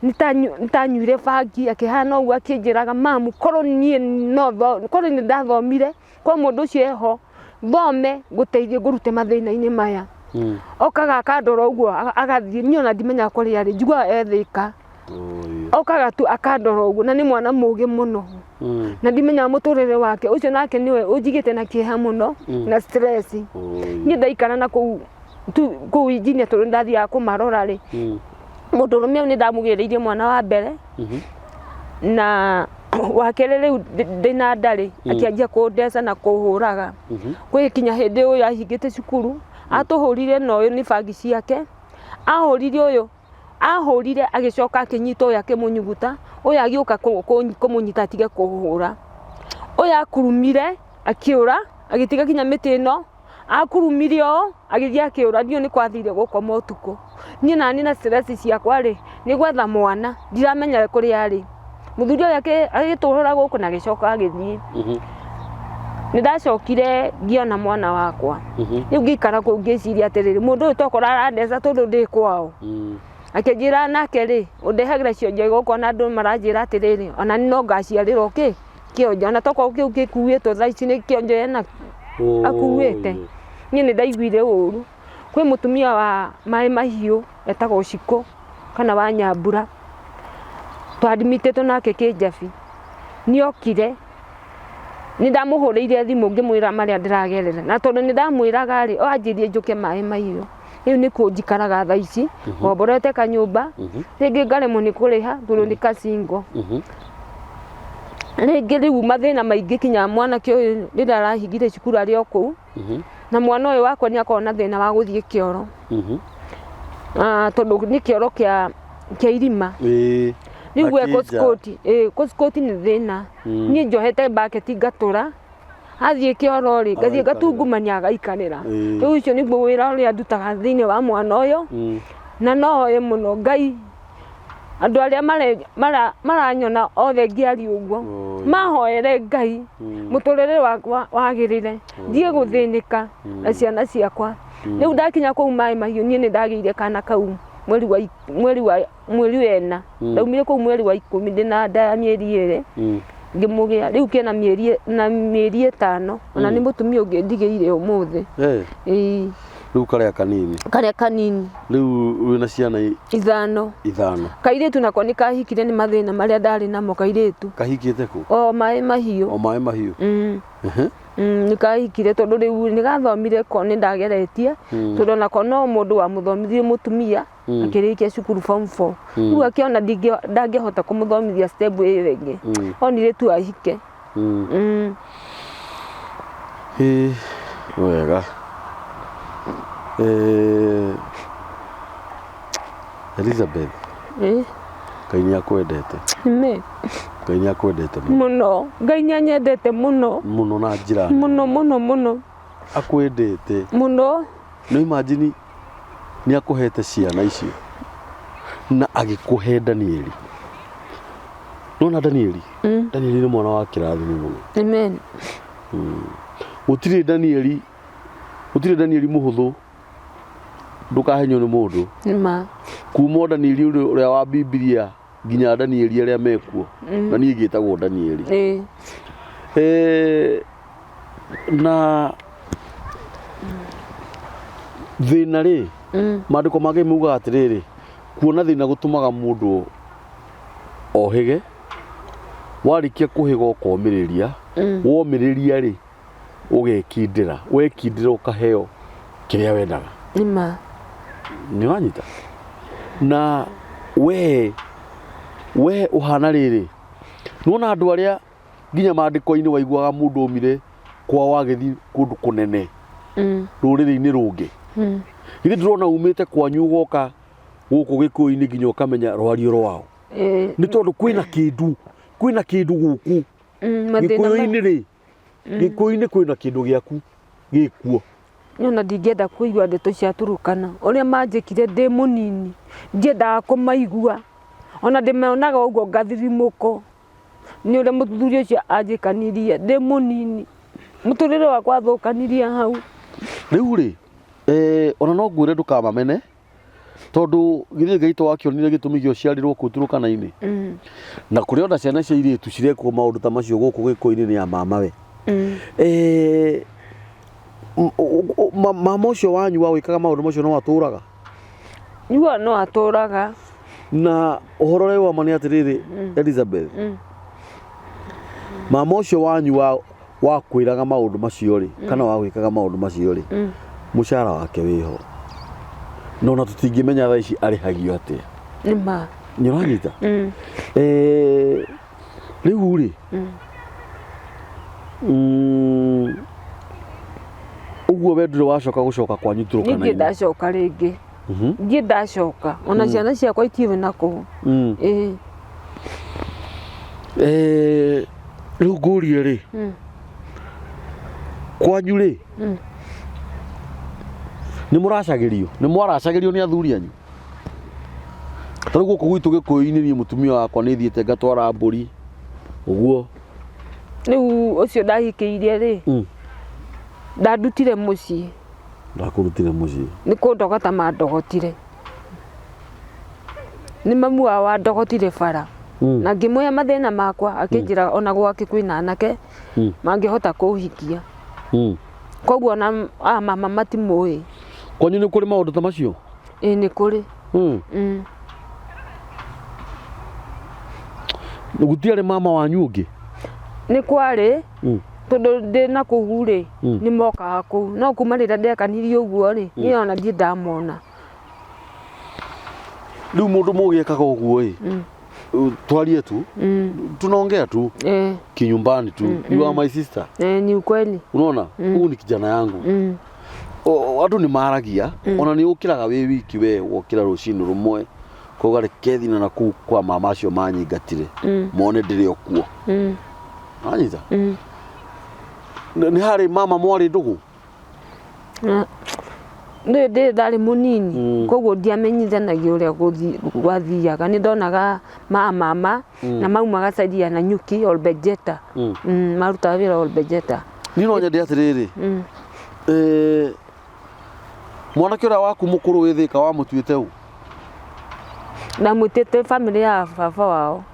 nĩtanyuire bangi, akĩhana ũguo akĩnjĩraga mamu korwo niĩ no korwo nĩ ndathomire, korwo mũndũ ũcio eho thome ngũteithie ngũrute mathĩna-inĩ maya. Okaga akandora ũguo agathiĩ, niĩ ona ndimenyaga kũrĩa arĩ, njiguaga e Thĩka. Okaga tu akandora ũguo, na nĩ mwana mũgĩ mũno. Na ndimenyaga mũtũrĩre wake, ũcio nake nĩwe ũnjigĩte na kĩeha mũno na stress. Niĩ ndaikara na kũu kũu engineer tondũ nĩndathiaga kũmarora rĩ, mũndũrũme ũyũ nĩndamũgĩrĩirie mwana wa mbere na wa kerĩ rĩu ndĩna nda rĩ, akĩanjia kũndeca na kũhũraga. Gwĩ kinya hĩndĩ ũyũ ahingĩte cukuru, atũhũrire na ũyũ nĩ bangi ciake, ahũrire ũyũ, ahũrire agĩcoka akĩnyita ũyũ akĩmũnyuguta, ũyũ agĩũka kũmũnyita atige kũhũra. Ũyũ akurumire akĩũra, agĩtiga kinya mĩtĩ ĩno, Akurumire ũũ, agĩthiĩ akĩũra, ndiũĩ nĩ kũ athire gũkoma ũtukũ. Niĩ naniĩ na stress ciakwa rĩ, nĩ gwetha mwana, ndiramenya kũrĩa arĩ. Mũthuri ũyũ agĩtũrũra gũkũ na agĩcoka agĩthiĩ. Nĩ ndacokire ngĩona mwana wakwa. Rĩu ngĩikara kũu ngĩciria atĩrĩrĩ, mũndũ ũyũ tokorwo arandeca tondũ ndĩ kwao. Akĩnjĩra nake rĩ, ũndehagĩra cionje gũkũ ona andũ maranjĩra atĩrĩrĩ, ona niĩ no ngaciarĩrwo kĩ? Kĩonje. Ona tokorwo kĩu gĩkuĩtwo thaa ici nĩ kĩonje ena akuĩte. Niĩ nĩ ndaiguire ũru. Kwĩ mũtumia wa maĩ mahiũ etagwo Cikũ kana wa Nyambura, twadimĩtĩtwo nake kĩnjabi, nĩ okire, nĩ ndamũhũrĩire thimũ ngĩmwĩra marĩa ndĩragerera, na tondũ nĩ ndamwĩraga rĩ, anjĩrire njũke maĩ mahiũ. Rĩu nĩkuo njikaraga thaa ici, ngomborete kanyũmba, rĩngĩ ngaremwo nĩ kũrĩha tondũ nĩ ka single. Rĩngĩ rĩu mathĩna maingĩ kinya mwanake ũyũ rĩrĩa arahingire cukuru arĩ o kũu, na mwana ũyũ wakwa nĩ akoragwo na thĩna wa gũthiĩ kĩoro. Ah, tondũ nĩ kĩoro kĩa kĩa irima. Rĩu we kũskoti, kũskoti nĩ thĩna. Niĩ njohete mbaketi ngatũra, athiĩ kĩoro rĩ, ngathiĩ ngatungumania agaikarĩra. Rĩu ũcio nĩguo wĩra ũrĩa ndutaga thĩinĩ wa mwana ũyũ, na no hoye mũno Ngai andũ arĩa maranyona othe ngĩaria ũguo, mahoere Ngai mũtũrĩre wakwa wagĩrĩre, ndige gũthĩnĩka na ciana ciakwa. Rĩu ndakinya kũu maĩ mahiũ niĩ nĩ ndagĩire kana kau mweri wa mweri wa mweri wena. Ndaumire kũu mweri wa 10 ndĩna nda ya mĩeri 2 ngĩmũgĩa. Rĩu kena mĩeri na mĩeri 5 ona nĩ mũtumia ũngĩ ndigĩire ũmũthĩ. Ĩĩ. Rĩu karĩa kanini. Karĩa kanini. Rĩu wĩna ciana ithano. Ithano. Kairĩtu nako nĩ kahikire nĩ mathĩna marĩa ndarĩ namo kairĩtu. Kahikĩte kũ? O maĩ mahiũ. O maĩ mahiũ. Nĩ kahikire tondũ rĩu nĩ gathomire ko nĩ ndageretie tondũ onako no mũndũ wamũthomithirie mũtumia akĩrĩkia cukuru form 4. Rĩu akĩona ndangĩhota kũmũthomithia step ĩyo ĩngĩ. Onire tu ahike. Ĩĩ wega. Eh, Elizabeth, Ĩ, Ngai nĩ akwendete. Amen. Ngai nĩ akwendete mũno. Mũno. Ngai nĩ anyendete mũno. Mũno na njĩra nene. Mũno mũno mũno. Akwendete. Mũno. No imagine nĩ akũhete ciana icio na agĩkũhe Danieli. Nona Danieli? Danieli nĩ mwana wa kĩrathimo mũno. Amen. Gũtirĩ Danieli, gũtirĩ Danieli mũhũthũ ndũkahenywo nĩ mũndũ. Nĩma. Kuma o Danieli ũrĩa wa Bibilia nginya Danieli arĩa mekuo. Na niĩ ngĩtagwo Danieli. Ĩĩ. Na thĩna rĩ, maandĩko ma Ngai maugaga atĩrĩrĩ, kuona thĩna gũtũmaga mũndũ ohĩge, warĩkia kũhĩga ũkomĩrĩria, womĩrĩria rĩ, ũgekindĩra, wekindĩra ũkaheo kĩrĩa wendaga. Nĩma. Nĩ wanyita? Na we ũhana rĩrĩ, nĩwona andũ arĩa nginya maandĩko-inĩ waiguaga mũndũ aumire kwao agĩthiĩ kũndũ kũnene rũrĩrĩ-inĩ rũngĩ. Githĩ ndũrona umĩte kwanyu ũgoka gũkũ Gĩkũyũ-inĩ nginya ũkamenya rwario rwao. Nĩ tondũ kwĩna kĩndũ, kwĩna kĩndũ gũkũ Gĩkũyũ-inĩ rĩ, Gĩkũyũ-inĩ kwĩna kĩndũ gĩaku gĩkuo. Niĩ ona ndingĩenda kũigua ndeto cia Turukana ũrĩa manjĩkire ndĩ mũnini, ndiendaga kũmaigua, ona ndĩmonaga ũguo ngathirimũko nĩ ũrĩa mũthuri ũcio anjĩkanirie ndĩ mũnini, mũtũrĩre wakwa athũkanirie hau. Rĩu rĩ, ona no ngwĩre ndũkamamene, tondũ githĩ Ngai to akĩonire gĩtũmi gĩa ũciarirwo kũu Turukana-inĩ? Na kũrĩ ona ciana cia airĩtu cirekwo maũndũ ta macio gũkũ Gĩkũyũ-inĩ nĩ a mamawe. Mama ũcio wanyu wa gwĩkaga maũndũ macio no atũraga? Nyua no atũraga. Na ũhoro ũrĩa wa ma nĩ atĩrĩrĩ, Elizabeth, mama ũcio wanyu wa kwĩraga maũndũ macio rĩ, kana wa gwĩkaga maũndũ macio rĩ, mũcara wake wĩho. No ona tũtingĩmenya thaa ici arĩhagio atĩa. Nĩ ma. Nĩ ũranyita? Rĩu rĩ, ũguo we ndũrĩ wacoka gũcoka kwanyu Turkana-inĩ? Ningĩ ndacoka rĩngĩ. Ndiĩ ndacoka. Ona ciana ciakwa itiũĩ na kũu. Ĩĩ. Rĩu ngũrie rĩ, kwanyu rĩ, nĩ mũracagĩrio? Nĩ mwaracagĩrio nĩ athuri anyu? Ta rĩu gũkũ gwitũ Gĩkũyũ-inĩ niĩ mũtumia wakwa nĩ thiĩte ngatwara mbũri ũguo. Rĩu ũcio ndahikĩirie rĩ, ndandutire mũciĩ. Ndakũrutire mũciĩ? Nĩ kũndogota mandogotire. Nĩ mamu wao wandogotire bara. Na ngĩmwĩra mathĩna makwa, akĩnjĩra ona gwake kwĩna anake mangĩhota kũhikia. Koguo ona a mama matimũĩ. Kwanyu nĩ kũrĩ maũndũ ta macio? Ĩĩ nĩ kũrĩ. Gũtiarĩ mama wanyu ũngĩ? Nĩ kwarĩ, tondũ ndĩ na kũu rĩ, nĩ mokaga kũu. No kuma rĩrĩa ndekanirie ũguo rĩ, niĩ ona ndirĩ ndamona. Rĩu mũndũ mũgĩ ekaga ũguo ĩ, twarie tu, tunaongea tu kinyumbani tu. You are my sister. Ni ukweli. Unaona? Huyu ni kijana yangu. Andũ nĩ maragia, ona nĩ ũkĩraga wĩ wiki we, wokĩra rũcinĩ rũmwe, koga reke thiĩ na kũu kwa mama acio manyingatire, mone ndĩrĩ o kuo. Wanyita? Nĩ harĩ mama mwarĩ ndũgũ? Nĩ ndĩ ndarĩ mũnini, koguo ndiamenyithanagia ũrĩa gwathiaga. Nĩ ndonaga ma mama, na maumaga side ya Nanyuki, Olbejeta. Marutaga wĩra Olbejeta. Niĩ no nyende atĩrĩrĩ, mwanake ũrĩa waku mũkũrũ wĩ Thĩka wamũtuĩte ũ? Ndamwĩtĩte bamĩrĩ ya baba wao.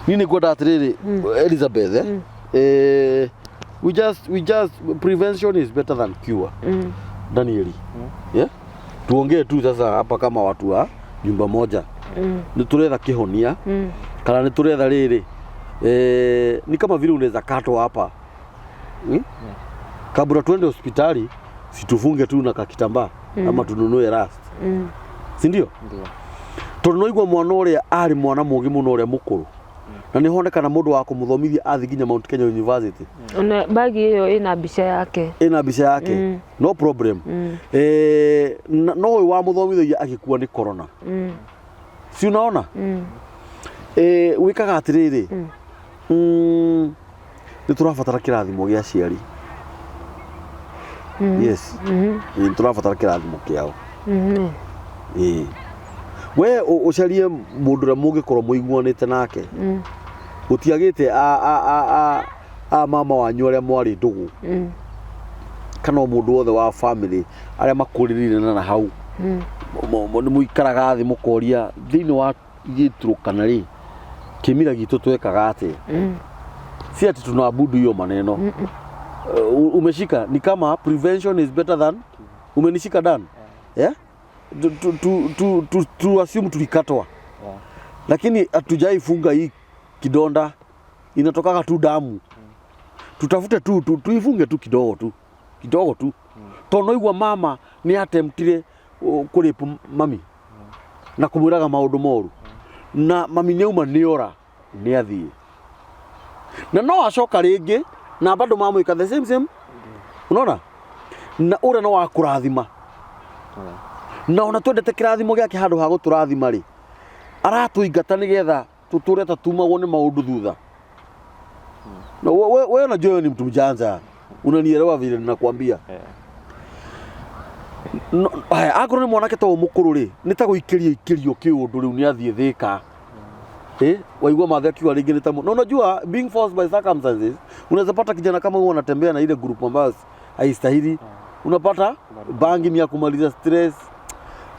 Niĩ nĩ ngwenda atĩrĩrĩ, Elizabeth, we just, prevention is better than cure. Danieli. Yeah? Tuongee tu sasa hapa kama watu wa nyumba moja. Nĩ tũretha kĩhonia, kana nĩ tũretha rĩrĩ, ni kama vile unaweza katwa hapa. Kabla tuende hospitali, situfunge tu na kakitambaa ama tununue rust. Si ndio? Ndio. Tondũ no igua mwana ũrĩa arĩ mwana mũũgĩ mũno ũrĩa mũkũrũ. Na nĩ honekana mũndũ wa kũmũthomithia athiĩ nginya Mount Kenya University. Ona bagi ĩyo ĩna mbica yake. Ĩna mbica yake. No problem. Eh, no ũyũ wamũthomithagia agĩkua nĩ corona. Si unaona? Eh, wĩkaga atĩrĩrĩ, nĩ tũrabatara kĩrathimo gĩa aciari. Yes. Nĩ tũrabatara kĩrathimo kĩao. Ĩĩ. We ũcarie mũndũ ũrĩa mũngĩkorwo mũiguanĩte nake. Gũtiagĩte a mama wanyu arĩa mwarĩ ndũgũ. Kana o mũndũ wothe wa family arĩa makũrĩrĩire na hau. Nĩ mũikaraga thĩ mũkoria thĩinĩ wa gĩturũkana rĩ, kĩmira gitũ twekaga atĩa? Si ati tunaabudu hiyo maneno. Umeshika ni kama prevention is better than umenishika dan. Yeah? Tu assume tulikatwa. Lakini hatujaifunga hii kidonda, inatokaga tu damu. Tutafute tu tuifunge tu kidogo tu. Kidogo tu. Tono igua mama ni attemptire kũrĩpu mami na kũmwĩraga maũndũ moru na mami nĩauma nĩora nĩathiĩ na no acoka rĩngĩ na bado mamwĩka the same same, unaona, na ũrĩa no wa kũrathima na ona twendete kĩrathimo gĩake handũ ha gũtũrathima rĩ, aratũingata nĩgetha tũtũre ta tumagwo nĩ maũndũ thutha. Na wewe unajua wewe ni mtu mjanja, unanielewa vile ninakwambia. No, haya, akorwo nĩ mwanake ta ũyũ mũkũrũ rĩ, nĩ ta gũikĩrio ikĩrio kĩũndũ rĩu nĩ athiĩ Thĩka. Waigua mathe akiuga rĩngĩ nĩ ta na unajua being forced by circumstances, unaweza pata kijana kama huyo anatembea na ile group ambayo haistahili. Unapata bangi ni ya kumaliza stress,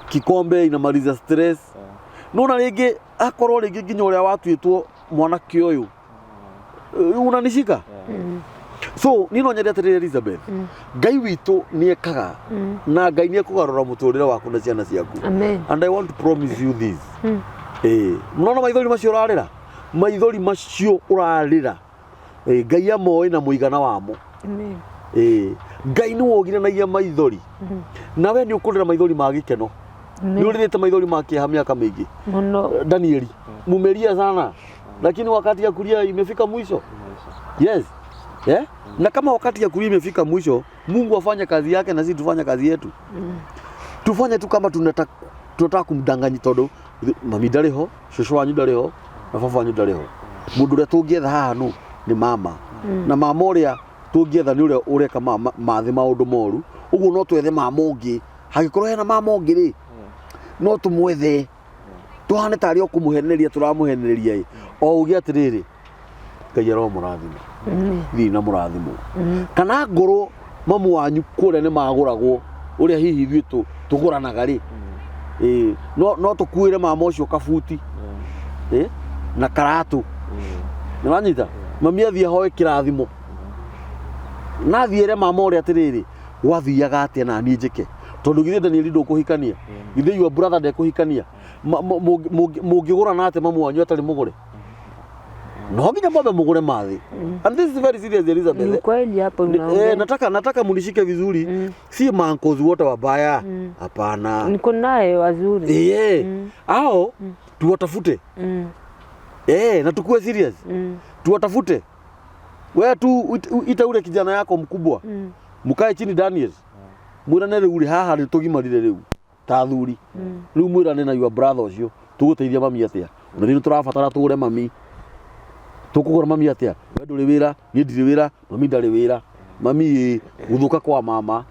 kikombe inamaliza stress. Nona rĩngĩ akorwo rĩngĩ nginya ũrĩa watuĩtwo mwanake ũyũ. Unanishika? So niĩ no nyende atĩrĩrĩ Elizabeth, Ngai witũ nĩ ekaga na Ngai nĩ ekũgarũra mũtũrĩre waku na ciana ciaku. Amen. And I want to promise you this. Mnaona maithori macio ũrarĩra? Maithori macio ũrarĩra. Ngai amoĩ na mũigana wamo. Amen. Ngai nĩ wogiranagia maithori. Na we nĩ ũkũrĩra maithori ma gĩkeno. Nĩ ũrĩrĩte maithori ma kĩeha mĩaka mĩingĩ. Mũno. Danieli, mumelia sana. Lakini wakati ya kulia imefika mwisho. Yes. Yeah? Na kama wakati ya kulia imefika mwisho, Mungu afanye kazi yake na sisi tufanye kazi yetu. Tufanye tu kama tunataka kumdanganya tondu mami ndarĩ ho, cũcũ wanyu ndarĩ ho, na baba wanyu ndarĩ ho. Mũndũ ũrĩa tũngĩetha haha nũ nĩ mama. Na mama ũrĩa tũngĩetha nĩ ũrĩa ũreka mathĩ maũndũ moru. Ũguo no twethe mama ũngĩ. Hangĩkorwo hena mama ũngĩ rĩ, no tũmwethe. Tuhane tarĩ o kũmũhenereria tũramũhenereria ĩ. O uge atĩrĩrĩ, Ngai aromũrathima. Thiĩ na mũrathimo. Kana ngorwo mamu wanyu kũrĩa nĩ magũragwo ũrĩa hihi ithuĩ tũgũranaga rĩ. No tũkuĩre mama ũcio kabuti. Na karatũ. Nĩwanyita? Mami athiĩ ahoe kĩrathimo. Na athiĩ ere mama ũrĩa atĩrĩrĩ, gwathiaga atĩa na niĩ njĩke. Tondũ githĩ Danieli ndũkũhikania? Githĩ your brother ndekũhikania? Mũngĩgũrana atĩa mamu wanyu atarĩ mũgũre? No nginya mwambe mũgũre mathĩ. And this is very serious, Elizabeth. Ni kweli hapo unaongea. Nataka munishike vizuri. Si maankozi wote wabaya. Hapana. Niko naye wazuri. Hao tuwatafute. Na tukue serious. Tuwatafute. Wewe tu ita ule kijana yako mkubwa. Mukae chini Daniel. Mwirane riu ri haha ni tugimarire riu. Ta athuri. Riu mwirane na your brother ucio. Tuguteithia mami atia? Ona riu turabatara tugure mami. Tukugura mami atia? We nduri wira, ni ndiri wira, mami ndari wira. Mami guthuka kwa mama.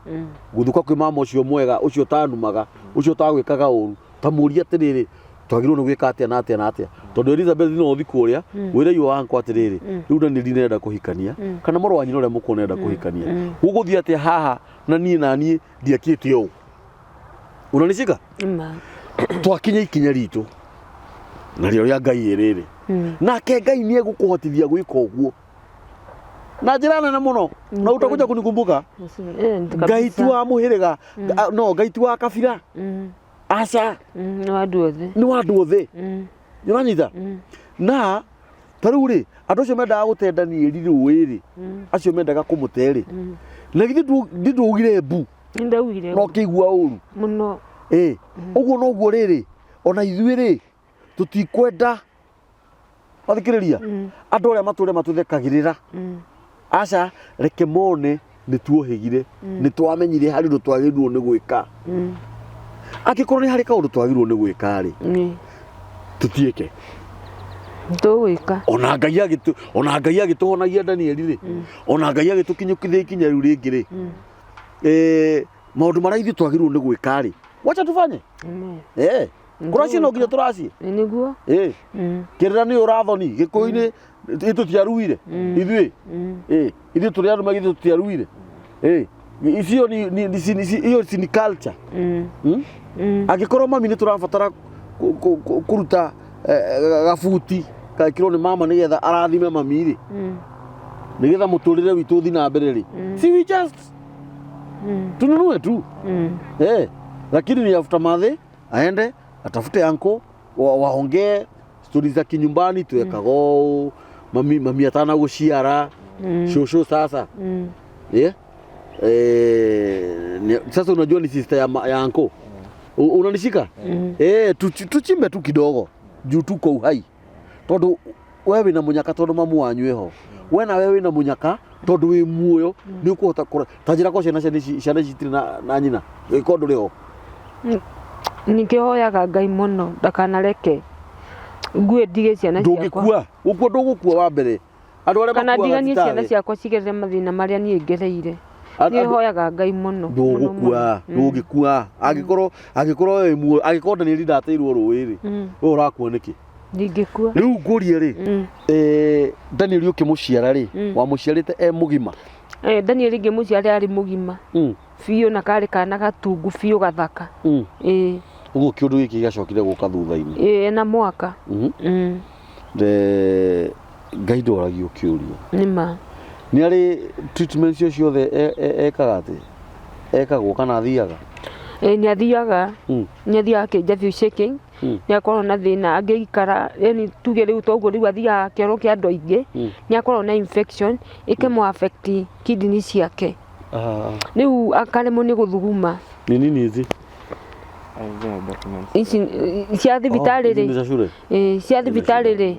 Guthuka kwi mama ucio mwega, ucio tanumaga, ucio tagwikaga uru. Ta muria atiriri, twagirwo ni gwika atia na atia na atia. Tondu Elizabeth no uthi kuria, wire your uncle atiriri, riu na ni ndĩrenda kuhikania, kana mũrũ wa nyina ũrĩa mũkũrũ nĩarenda kuhikania. Gũgũthiĩ atĩa haha na niĩ na niĩ ndiakĩte ũũ. Unanishika? Twakinya ikinya ritũ narĩo rĩa Ngai rĩrĩ. Nake Ngai nĩ egũkũhotithia gwĩka ũguo na njĩra nene mũno. Na utakuja kunikumbuka. Ngai ti wa mũhĩrĩga, no Ngai ti wa kabira. Aca. Nĩ wa andũ othe. Nĩ wa andũ othe. Nĩũranyita? Na ta rĩu rĩ, andũ acio mendaga gũte Danieli rũĩ rĩ, acio mendaga kũmũte rĩ, na githĩ ndũugire mbu? Nĩndaugire No ũkĩigua ũru? Mũno. Ũguo noguo rĩrĩ, ona ithuĩ rĩ, tũtikwenda Wathikĩrĩria andũ arĩa matũre matũthekagĩrĩra, aca, reke mone nĩ tuohĩgire, nĩ twamenyire harĩ ũndũ twagĩrĩirwo nĩ gwĩka. Angĩkorwo nĩ harĩ kaũndũ twagĩrĩirwo nĩ gwĩka rĩ, tũtiĩke. Tũgwĩka. Ona Ngai agĩtũ, ona Ngai agĩtũhonagia Danieli rĩ, ona Ngai agĩtũkinyũkithia ikinya rĩu rĩngĩ rĩ, maũndũ marĩa ithuĩ twagĩrĩirwo nĩ gwĩka rĩ, wacha tufanye. Kũracia no nginya tũracie. Nĩguo. Kĩrĩra nĩ ũrathoni gĩkũyũ-inĩ tũtiaruire ithuĩ. Ithuĩ tũrĩ arũme, ithuĩ tũtiaruire. Icio ni hiyo si ni culture? Angĩkorwo mami nĩ tũrabatara kũruta gabuti gekĩrwo nĩ mama nĩgetha arathime mami rĩ, nĩgetha mũtũrĩre witũ ũthiĩ na mbere rĩ, si we just tununue tu? Lakini ni after mathe aende atafute anko, waongee stori za kinyumbani, tuwekaga ũũ mami, mami atana gũciara shosho sasa. Yeah? Sasa unajua ni sister ya anko. Unanishika? Tuchimbe tu kidogo juu tuko uhai, tondu we wina munyaka, tondu mamu wanyu eho, we na we wina munyaka tondu wi muoyo, ni ukuhota kura ta njira ko ciana ciana ici itirĩ na nyina ĩkorwo ndũrĩ ho. Nĩkĩhoyaga Ngai mũno ndakanareke ngue ndige ciana ciakwa. Ndũngĩkua, gũkua ndũgũkua wa mbere andũ arĩa kana makuaga ndiganie ciana thibitarĩ. Ciakwa cigerere mathĩna marĩa niĩ ngereire. Niĩ hoyaga Ngai mũno mũno. Ndũgũkua, ndũngĩkua angĩkorwo wĩ muoyo, angĩkorwo Danieli ndateirwo rũĩ rĩ, we ũrakua nĩkĩ? Ndingĩkua. Rĩu ngũrie rĩ, Danieli ũkĩmũciara rĩ, wamũciarĩte e mũgima? Daniel ngĩmũciara arĩ mũgima biũ, na karĩ kana gatungu biũ, gathaka. Ũguo kĩũndũ gĩkĩ gĩacokire gũka thutha-inĩ? Ĩ, na mwaka. Ngai ndoragio kĩũria. Nĩma. Nĩ arĩ treatment cio ciothe ekaga atĩ ekagwo kana athiaga? Nĩ athiaga. Nĩ athiaga kĩnjabi shaking. Nĩ akoragwo na thĩna angĩikara, yani tuge rĩu toguo rĩu athiaga kĩoro kĩa andũ aingĩ, nĩ akoragwo na infection ĩkĩmũ affect kidney ciake. Rĩu akaremwo nĩ gũthuguma. Ni nini hizi? Hizi ni documents. Ici cia thibitarĩ Hizi ni rĩ za shule? Cia thibitarĩ rĩ,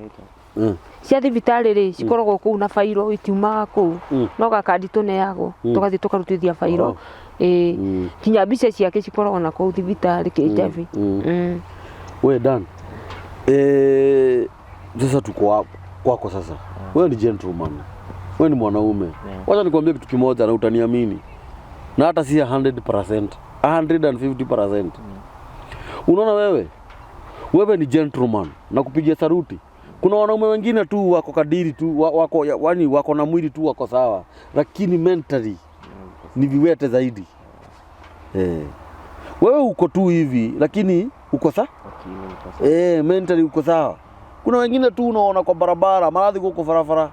cia thibitarĩ rĩ, cikoragwo kũu na bairo, itiumaga kũu. No gakandi tũneagwo, tũgathiĩ tũkarutithia bairo. Ĩ, kinya mbica ciake cikoragwo na kũu thibitarĩ kĩnjabi. We Dan, sasa tuko kwako sasa. Wewe ni gentleman, wewe ni mwanaume. Wacha nikwambie kitu kimoja na utaniamini, na hata si 100%, 150%. Unaona wewe ni gentleman na kupigia saruti. Kuna wanaume wengine tu wako kadiri tu, wako yani wako na mwili tu wako sawa, lakini mentally ni viwete zaidi. Wewe uko tu hivi lakini uko sawa. Akili iko sawa. Mentally uko sawa. Kuna wengine tu unaona kwa barabara marathi guku barabara,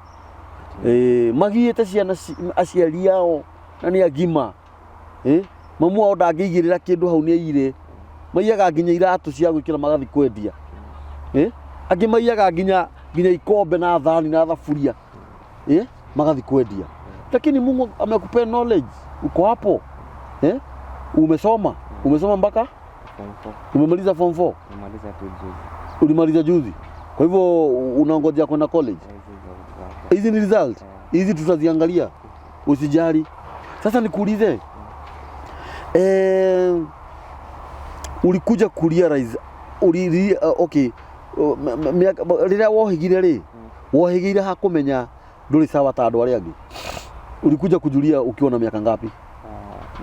magiĩte ciana aciari ao na nĩ agima, mamu wao ndangĩigĩrĩra kĩndũ hau nĩ aire, maiyaga nginya iratũ cia gwĩkĩra magathi kwendia, angĩ maiyaga nginya ikombe na thani na thaburia, magathi kwendia, lakini Mungu amekupea knowledge, uko hapo, umesoma, umesoma mpaka Form four. Umemaliza form 4? Nimemaliza tu juzi. Ulimaliza juzi, kwa hivyo unangojea kwenda college? Hizi za result. Hizi ni result, hizi tutaziangalia, usijali. Sasa nikuulize, ulikuja kurealize okay, miaka rĩrĩa wohĩgire rĩ, wohĩgĩire ha kũmenya ndũrĩ sawa ta andũ arĩa angĩ? Ulikuja kujulia ukiwa na miaka ngapi?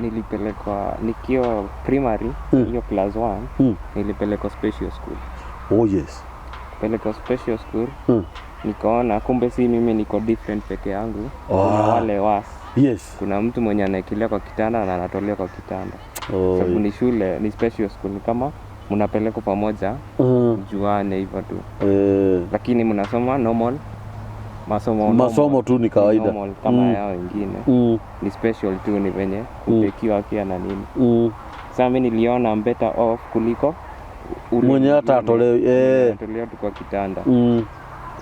Nilipelekwa nikiwa primary, hiyo class 1. Nilipelekwa special school. Oh yes. Pelekwa special school, nikaona kumbe si mimi niko different peke yangu. Kuna wale was kuna mtu mwenye anaekelea kwa kitanda na anatolewa kwa kitanda. Sababu ni shule, ni special school, ni kama mnapelekwa pamoja, mjuane hivyo tu, lakini mnasoma normal masomo. Masomo tu ni kawaida. Normal kama yao wengine. Ni special tu, ni venye kupekiwa pia na nini. Sasa mimi niliona I'm better off kuliko ule mwenye hata mwingine atolewi, mwenye anatolewa tu kwa kitanda.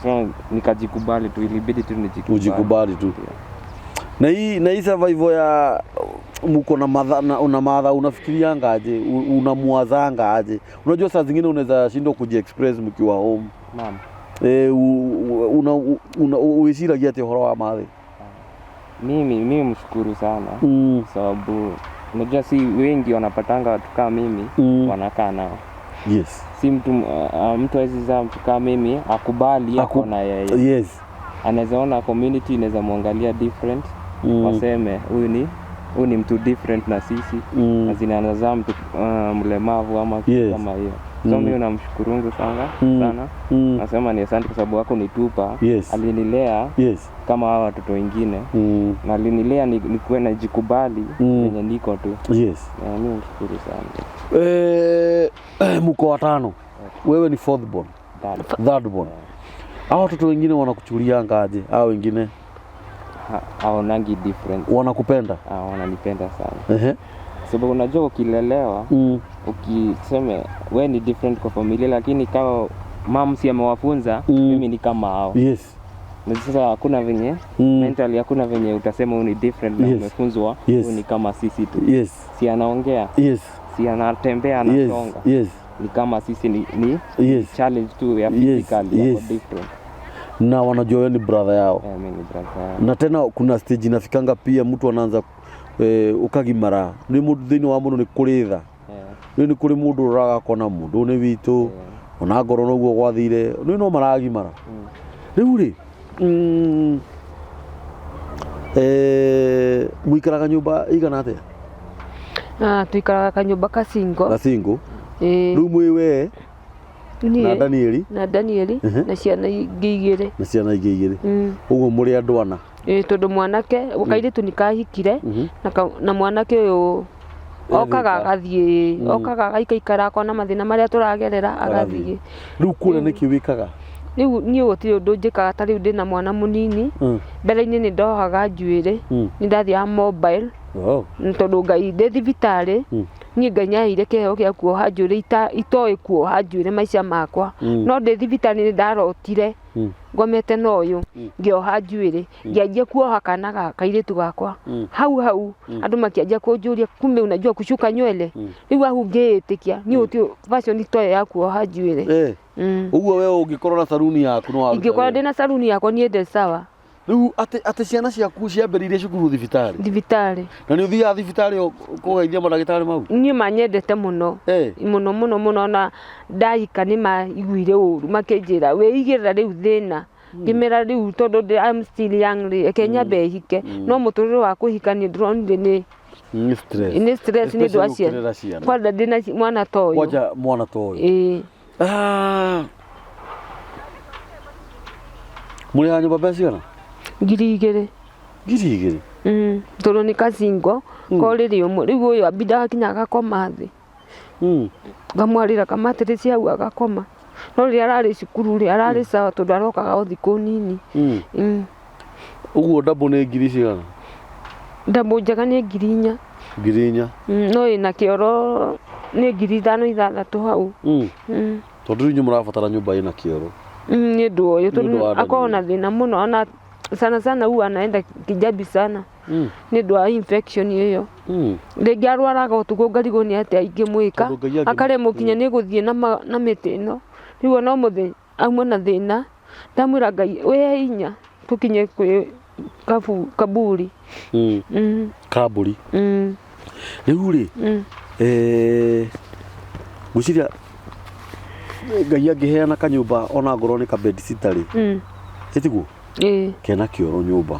So nikajikubali tu, ilibidi tu nijikubali. Ujikubali tu. Ndio. Na hii survival ya muko na madha, na, una madha, unafikirianga aje? Unamuwazanga aje? Unajua saa zingine unaweza shindwa kujiexpress mkiwa home. Naam. Eh, una wĩciragia atĩ ũhoro wa mathĩ? Mimi mshukuru sana sababu unajua si wengi wanapatanga watu kama mimi wanakaa nao. Si mtu mtu hawezi zaa mtu kama mimi akubali ako na yeye. Anaweza ona community inaweza muangalia different, waseme huyu ni mtu different na sisi. Azina anazaa mtu mlemavu ama kitu kama hiyo. So mimi namshukuru Mungu sana sana. Nasema ni asante kwa sababu hakunitupa. Alinilea kama hawa watoto wengine. Na alinilea nikuwe najikubali venye niko tu. Yeah, mimi namshukuru sana. Mko watano. Wewe ni fourth born. Third. Third born. Hao watoto wengine wanakuchukulianga aje? Hao wengine Haonangi difference. Wanakupenda? Ah, wananipenda sana. Sababu unajua ukilelewa, ukiseme we ni different kwa familia, lakini kama mum si amewafunza, mimi ni kama hao. Na sasa hakuna venye mentally hakuna venye utasema huyu ni different na umefunzwa huyu ni kama sisi tu. Si anaongea, si anatembea, anasonga. Ni kama sisi ni challenge tu ya physically yako different. Na wanajua wewe ni brother yao. Eh, mimi ni brother yao. Na tena kuna stage inafikanga pia mtu anaanza ukagimara nĩ mũndũ thĩinĩ wa mũndũ nĩ kũrĩ tha. Rĩu nĩ kũrĩ mũndũ ũroraga akona mũndũ ũyũ nĩ witũ, ona ngorwo noguo gwathire rĩu no maragimara. Rĩu rĩ mũikaraga nyũmba igana atĩa? Ah, tuikaraga kanyũmba kacingo. Gacingo. Ĩĩ. Rĩu mwĩ we na Niĩ Danieli na Danieli na ciana ingĩ igĩrĩ. Na ciana ingĩ igĩrĩ. Ũguo mũrĩ andũ ana. Ĩĩ, tondũ mwanake kairĩtu nĩ kahikire na mwanake ũyũ okaga Ethĩka. agathiĩ, okaga agaikaikara akona mathĩna marĩa tũragerera agathiĩ. Rĩu kũrĩa nĩkĩ wĩkaga? Rĩu niĩ gũtirĩ ũndũ njĩkaga ta rĩu ndĩna mwana mũnini. Mbere-inĩ nĩ ndohaga njuĩrĩ. Nĩ ndathiaga mobile. Nĩ tondũ Ngai ndĩ thibitarĩ, niĩ Ngai nĩaheire kĩheo gĩa kuoha njuĩrĩ itoĩ kuoha njuĩrĩ maica makwa. No ndĩ thibitarĩ nĩ ndarotire ngomete na ũyũ ngĩoha njuĩrĩ, ngĩanjia kuoha kana ga kairĩtu gakwa. Hau hau andũ makĩanjia kũnjũria, kumbe unajua kushuka nywele. Rĩu hau ngĩĩtĩkia niĩ gũtirĩ version itoĩ ya kuoha njuĩrĩ. Ũguo we ũngĩkorwo na saruni yaku no waruta Ingĩkorwo wĩra. ndĩna saruni yakwa niĩ ndĩ sawa. Rĩu atĩ ciana ciaku ciambĩrĩirie cukuru thibitarĩ? Thibitarĩ. Na nĩ ũthiaga thibitarĩ kũgeithia mandagĩtarĩ mau? Niĩ manyendete mũno. Mũno mũno mũno, na ndahika nĩ maiguire ũru makĩnjĩra wĩigĩrĩra rĩu thĩna. Ngĩmera rĩu tondũ I'm still young rĩ, reke nyambe hike. No mũtũrĩre wa kũhika nĩ ndĩronire nĩ Nĩ stress. Nĩ stress nĩ ũndũ wa Especially ciana. ũkĩrera ciana. Kwanja ndĩna mwana ta ũyũ. Kwanja mwana ta ũyũ. Ĩĩ. Ah. Mũrĩhaga nyũmba mbeca cigana? 2000. 2000? Tondũ nĩ kacingo ko rĩrĩ ũmwe. Rĩu ũyũ ambindaga kinya agakoma thĩ. Ngamwarĩra kamatĩrĩci hau agakoma. No rĩrĩa ararĩ cukuru rĩ, ararĩ sawa tondũ arokaga o thikũ nini. Ũguo ndambo nĩ ngiri cigana? Ndambo njega nĩ 4000. 4000. No ĩna kĩoro nĩ 5000 6,000 hau. Tondũ rĩu inyuĩ mũrabatara nyũmba ĩna kĩoro. Nĩ ũndũ ũyũ Nĩ ũndũ tondũ wa akoragwo na Daniel. thĩna mũno, ona sana sana huwa anaenda kijabi sana nĩ ũndũ wa infection ĩyo. Rĩngĩ arwaraga ũtukũ ngarigwo nĩ atĩa ingĩmwĩka. Tondũ Ngai Akaremwo kinya nĩ gũthiĩ na mĩtĩ ĩno. Rĩu ona ũmũthĩ auma na thĩna, ndamwĩra Ngai wĩhe hinya tũkinye kwĩ kaburi. Kaburi. Rĩu rĩ, ngwĩciria Ngai angĩheana kanyũmba ona ngorwo nĩ ka bed sitter rĩ, ĩtiguo? Ĩĩ. Kena kĩoro nyũmba.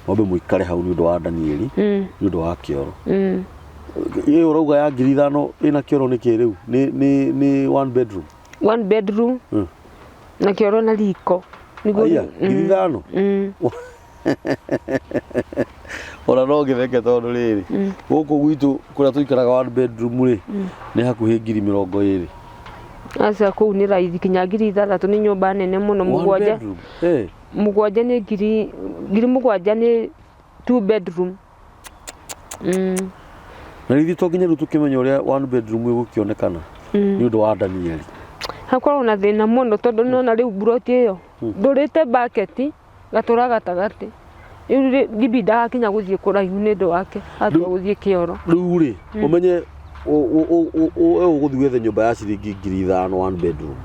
Mwambe mũikare hau nĩ ũndũ wa Danieli, nĩ ũndũ wa kĩoro. Ĩyo ũrauga ya 5000 ĩna kĩoro nĩ kĩ rĩu? Nĩ one bedroom? One bedroom. Na kĩoro na riko. Nĩguo Aya, 5000? Mm. Ona no ngĩtheke tondũ rĩrĩ, gũkũ gwitũ kũrĩa tũikaraga one bedroom rĩ, nĩ hakuhĩ 20,000. Aca kũu nĩ raithi, kinya 6000 nĩ nyũmba nene mũno. One 7. bedroom? Eh. 7 nĩ 7,000 nĩ two bedroom. Na ithuĩ to nginya rĩu tũkĩmenya ũrĩa one bedroom ĩgũkĩonekana nĩ ũndũ wa Danieli. Hakoragwo na thĩna mũno tondũ nĩwona rĩu mburoti ĩyo ndũrĩte baketi gatũra gatagatĩ. Rĩu ndibindaga kinya gũthiĩ kũraihu nĩ ũndũ wake atua gũthiĩ kĩoro. Rĩu rĩ, ũmenye we ũgũthiĩ wethe nyũmba ya ciringi 5000 one bedroom.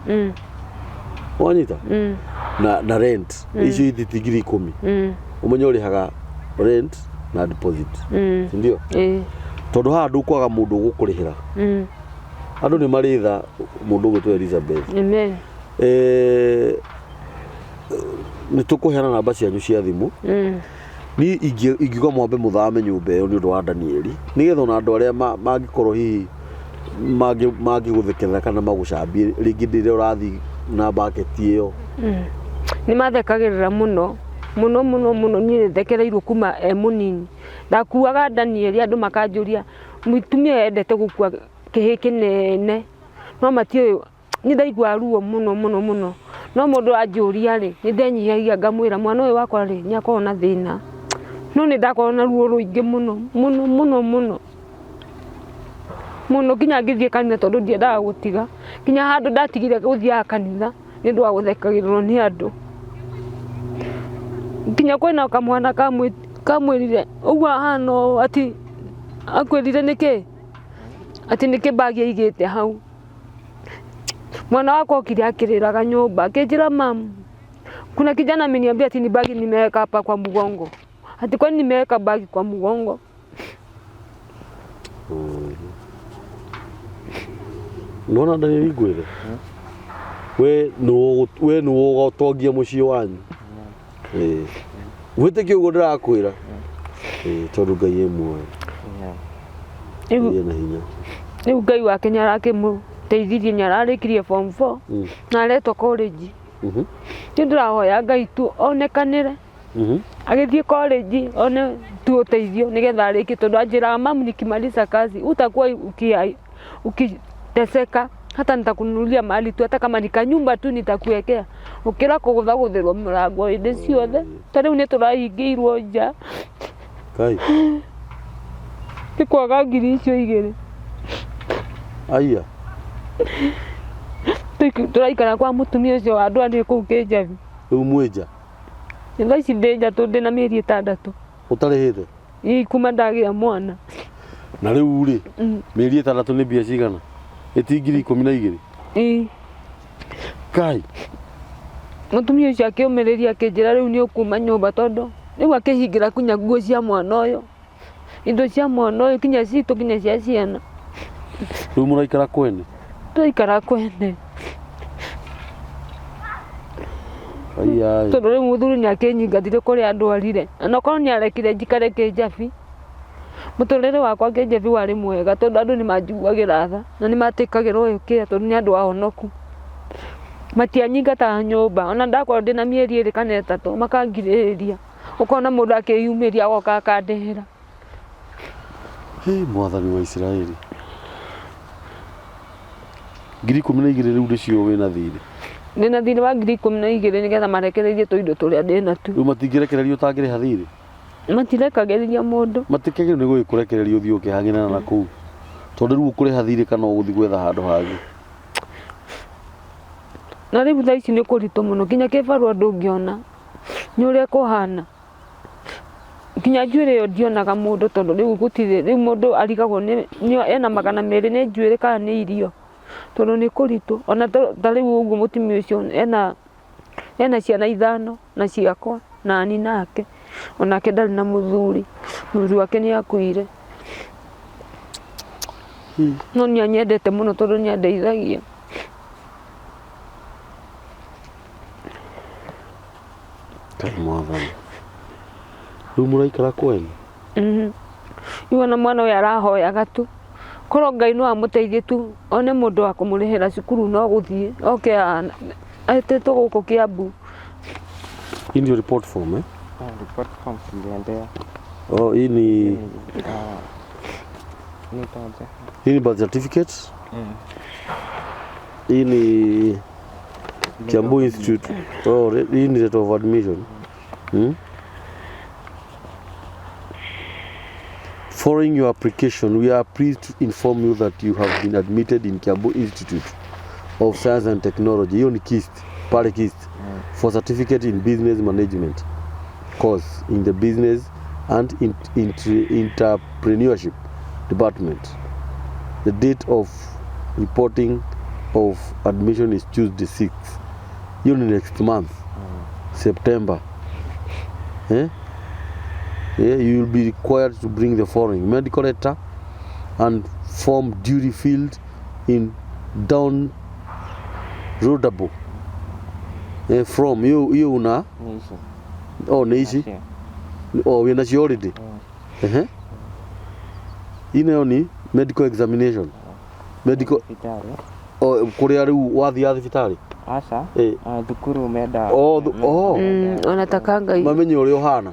Wanyita? Mm. Na na rent icio ithiti 10,000. Ũmenye ũrĩhaga rent na deposit. Si ndio? Ĩĩ. Tondũ haha ndũkwaga mũndũ ũgũkũrĩhĩra. Andũ nĩ marĩ tha mũndũ ũgwĩtwo Elizabeth. Amen. Nĩ tũkũheana namba cianyu cia thimũ. Niĩ ingiuga mwambe mũthame nyũmba ĩyo nĩ ũndũ wa Danieli, nĩgetha ona andũ arĩa mangĩkorwo hihi mangĩgũthekerera kana magũcambie rĩngĩ rĩrĩa ũrathiĩ na baketi ĩyo. Nĩ mathekagĩrĩra mũno mũno mũno mũno. Niĩ nĩthekereirwo kuma e mũnini. Ndakuaga Danieli andũ makanjũria mũtumia endete gũkua kĩhĩ kĩnene, no matiũĩ nĩ ndaiguaga ruo mũno mũno mũno. No mũndũ anjũria rĩ, nĩ ndenyihagia ngamwĩra mwana ũyũ wakwa rĩ, nĩ akoragwo na thĩna, no nĩ ndakoragwo na ruo rũingĩ mũno mũno mũno mũno mũno nginya ngĩthiĩ kanitha tondũ ndiendaga gũtiga. Nginya handũ ndatigire gũthiaga kanitha nĩ ũndũ wa gũthekagĩrĩrwo nĩ andũ. Nginya kwĩna kamwana kamwĩrire ũguo ahana ũũ ati akwĩrire nĩkĩ? Atĩ nĩkĩ bag aigĩte hau. Mwana wakwa okire akĩrĩraga nyũmba akĩnjĩra, "Mam, kuna kijana ameniambia ati ni bag nimeweka hapa kwa mgongo." Ati kwani nimeweka bag kwa mgongo? Nona Danieli ngwĩre, we we nĩwe ũgotongia mũciĩ wanyu. Ĩĩ. Wĩtĩkie ũguo ndĩrakwĩra. Ĩĩ, tondũ Ngai e muoyo. Rĩu Ngai ena hinya. Rĩu Ngai wake nĩ arakĩmũteithirie, nĩ ararĩkirie form 4 na aretwo college. Nĩ ndĩrahoya Ngai tu onekanĩre agĩthiĩ college one tu ũteithio nĩgetha arĩkie, tondũ anjĩraga, "Mamu, nikimaliza kazi utakuwa ukiteseka, hata nitakununulia mahali tu, hata kama ni kanyumba tu nitakuwekea, ũkĩra kũgũthagũthĩrwo mũrango hĩndĩ ciothe." Ta rĩu nĩ tũrahingĩirwo nja Kai. Nĩ kwaga 2,000. Aya. Tũraikara kwa mũtumia ũcio wa andũ arĩ kũu Kĩnjabi. Rĩu mwĩ nja? Thaa ici ndĩ nja tondũ ndĩna mĩeri 6. Ũtarĩhĩte? Ĩ, kuma ndagĩa mwana. Na rĩu rĩ, mĩeri 6 nĩ mbia cigana? Ĩti 12,000? Ĩ. Kai. Mũtumia ũcio akĩũmĩrĩria akĩnjĩra rĩu nĩ ũkuma nyũmba, tondũ rĩu akĩhingĩra kinya nguo cia mwana ũyũ, indo cia mwana ũyũ, kinya citũ, kinya cia ciana. Rĩu mũraikara kwene? Tũraikara kwene. Aiya. Tondũ rĩu mũthuri nĩ akĩnyingatire kũrĩa andwarire, na okorwo nĩ arekire njikare Kĩnjabi, mũtũrĩre wakwa Kĩnjabi warĩ mwega, tondũ andũ nĩ manjiguagĩra tha na nĩ matĩkagĩra ũyũ kĩa, tondũ nĩ andũ ahonoku. Matianyingataga nyũmba, ona ndakorwo ndĩna mĩeri 2 kana 3 makangirĩrĩria, ũkona mũndũ akĩyumĩria agoka akandĩhĩra. Hĩ, Mwathani wa Isiraeli. 12,000 rĩu nĩcio wĩna thirĩ? Ndĩna thirĩ wa 12,000 nĩgetha marekererie tũindo tũrĩa ndĩna tu. Rĩu matingĩrekererio ũtangĩrĩha thirĩ? Matirekagĩrĩria mũndũ. Matikagĩrĩirwo nĩ gũgĩkũrekereria ũthiĩ ũkĩhang'ĩrana na kũu, tondũ rĩu ũkũrĩha thirĩ kana ũgũthiĩ gwetha handũ hangĩ. Na rĩu thaa ici nĩ kũritũ mũno, nginya kĩbarũa ndũngĩona nĩ ũrĩa kũhana. Nginya njuĩrĩ ĩyo ndionaga mũndũ, tondũ rĩu gũtirĩ, rĩu mũndũ arigagwo nĩ ena 200 nĩ njuĩrĩ kana nĩ irio, tondũ nĩ kũritũ. Ona ta rĩu ũguo mũtumia ũcio ena ciana 5 na ciakwa nani nake, onake ndarĩ na mũthuri, mũthuri wake nĩ akuire. No nĩ anyendete mũno tondũ nĩ andeithagia. Ngai Mwathani. Rĩu mũraikara kwene? Rĩu ona mwana ũyũ arahoyaga tu, korwo Ngai no amũteithie tu one mũndũ wa kũmũrĩhĩra cukuru no gũthiĩ oke etĩtwo gũkũ Kiambu. Hii ndio report form, eh? Ah, report form tuliendea. Oh, hii ni Ni taja. Hii ni birth certificate. Hii ni Kiambu Institute. Oh, hii ni letter of admission. Following your application, we are pleased to inform you that you have been admitted in Kiambu Institute of Science and Technology. Hiyo ni KIST, pale KIST, for certificate in business management course in the business and entrepreneurship department. The date of reporting of admission is Tuesday 6th. Hiyo ni next month. September. Eh? Yeah, you will be required to bring the following medical letter and form duly filled in downloadable from hiyo hiyo una Nĩ ici. oh nĩ ici Nacio. oh wĩna cio already. Ehe, hii nayo ni medical examination, medical Thibitarĩ. Oh, kũrĩa rĩu wathiaga thibitarĩ? Aca. Eh. Ah, thukuru menda. Oh, oh. Wanatakanga Mamenye ũrĩa ũhana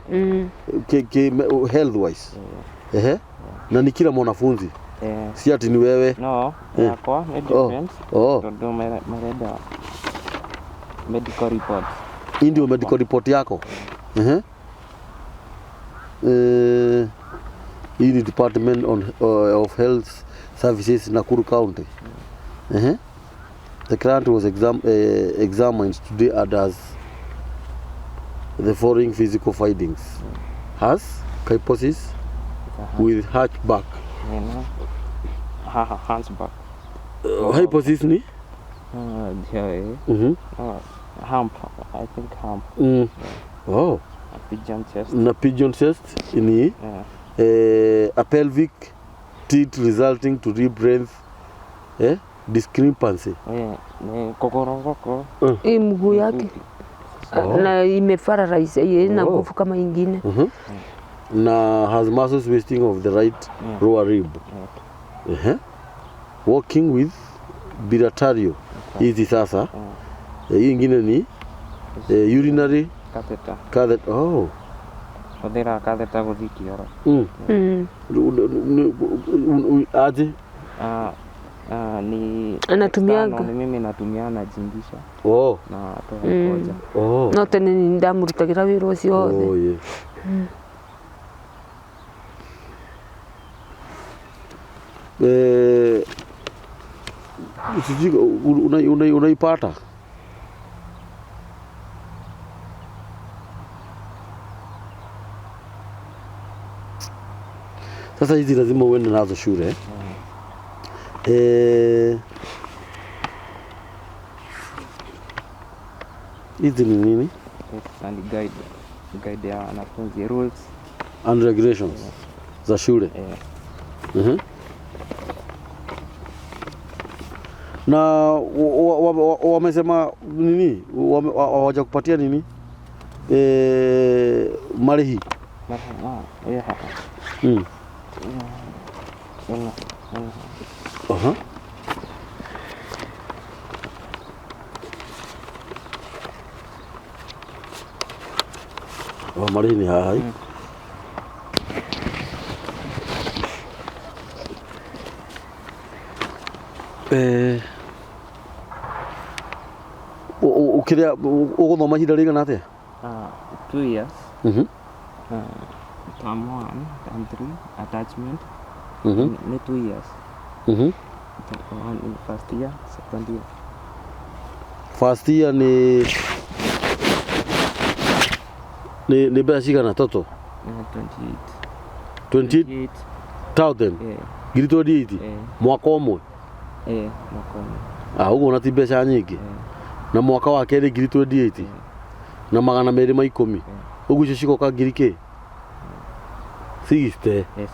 ki health wise. Ehe, na ni kila mwanafunzi? Eh. Si ati ni wewe? No, Eh. yakwa nĩ Oh. different. Oh. Tondũ marenda medical report. Hii ndio medical report yako. Ehe. Eh, hii ni Department of Health Services, Nakuru County. Ehe. The client was examined today and has the following physical findings: has kyphosis with hunchback. Nina haha hunchback. Hyposis ni Ndiyo, Hump, I think hump. Oh. A pigeon chest. Na pigeon chest ni a pelvic tilt resulting to rib length discrepancy. Ni kokorongoko. Hii mguu yake Oh. na imeparalyze ina Oh. nguvu kama ingine. Na has muscles wasting of the right lower rib. Walking with bilateral. Hizi sasa. Hii ingine ni urinary Catheter. Catheter. Oh. Hũthĩra catheter gũthiĩ kĩoro. Aje? Ah, ah, ni Anatumianga. external, ni mimi natumia, najingisha Oh. na toa mkojo. Oh. No tene nĩ ndamũrutagĩra wĩra ũcio wothe. Oh, yeah. Sijui unaipata? Sasa hizi lazima uende nazo shule. Hizi ni nini? Sasa ni guide, guide ya wanafunzi, rules and regulations za shule. Na wamesema nini? Hawajakupatia nini? Marĩhi? Ah, yeah. Aha. Oh, marĩhi nĩ haha. Ũkĩrĩa ũgũthoma ihinda rĩigana atĩa? 2 years. Term 1, term 3, attachment. Ni 2 years. Term 1 in first year, second year. First year ni mbeca cigana total? 28. 28,000? 28. Ngiri 28? Eh. Mwaka ũmwe? Eh, mwaka ũmwe. Ah, ũguo na ti mbeca nyingĩ. Na mwaka wa kerĩ ngiri 28 na 210, ũguo icio cigoka ngiri kĩ? 60? Eh, 60.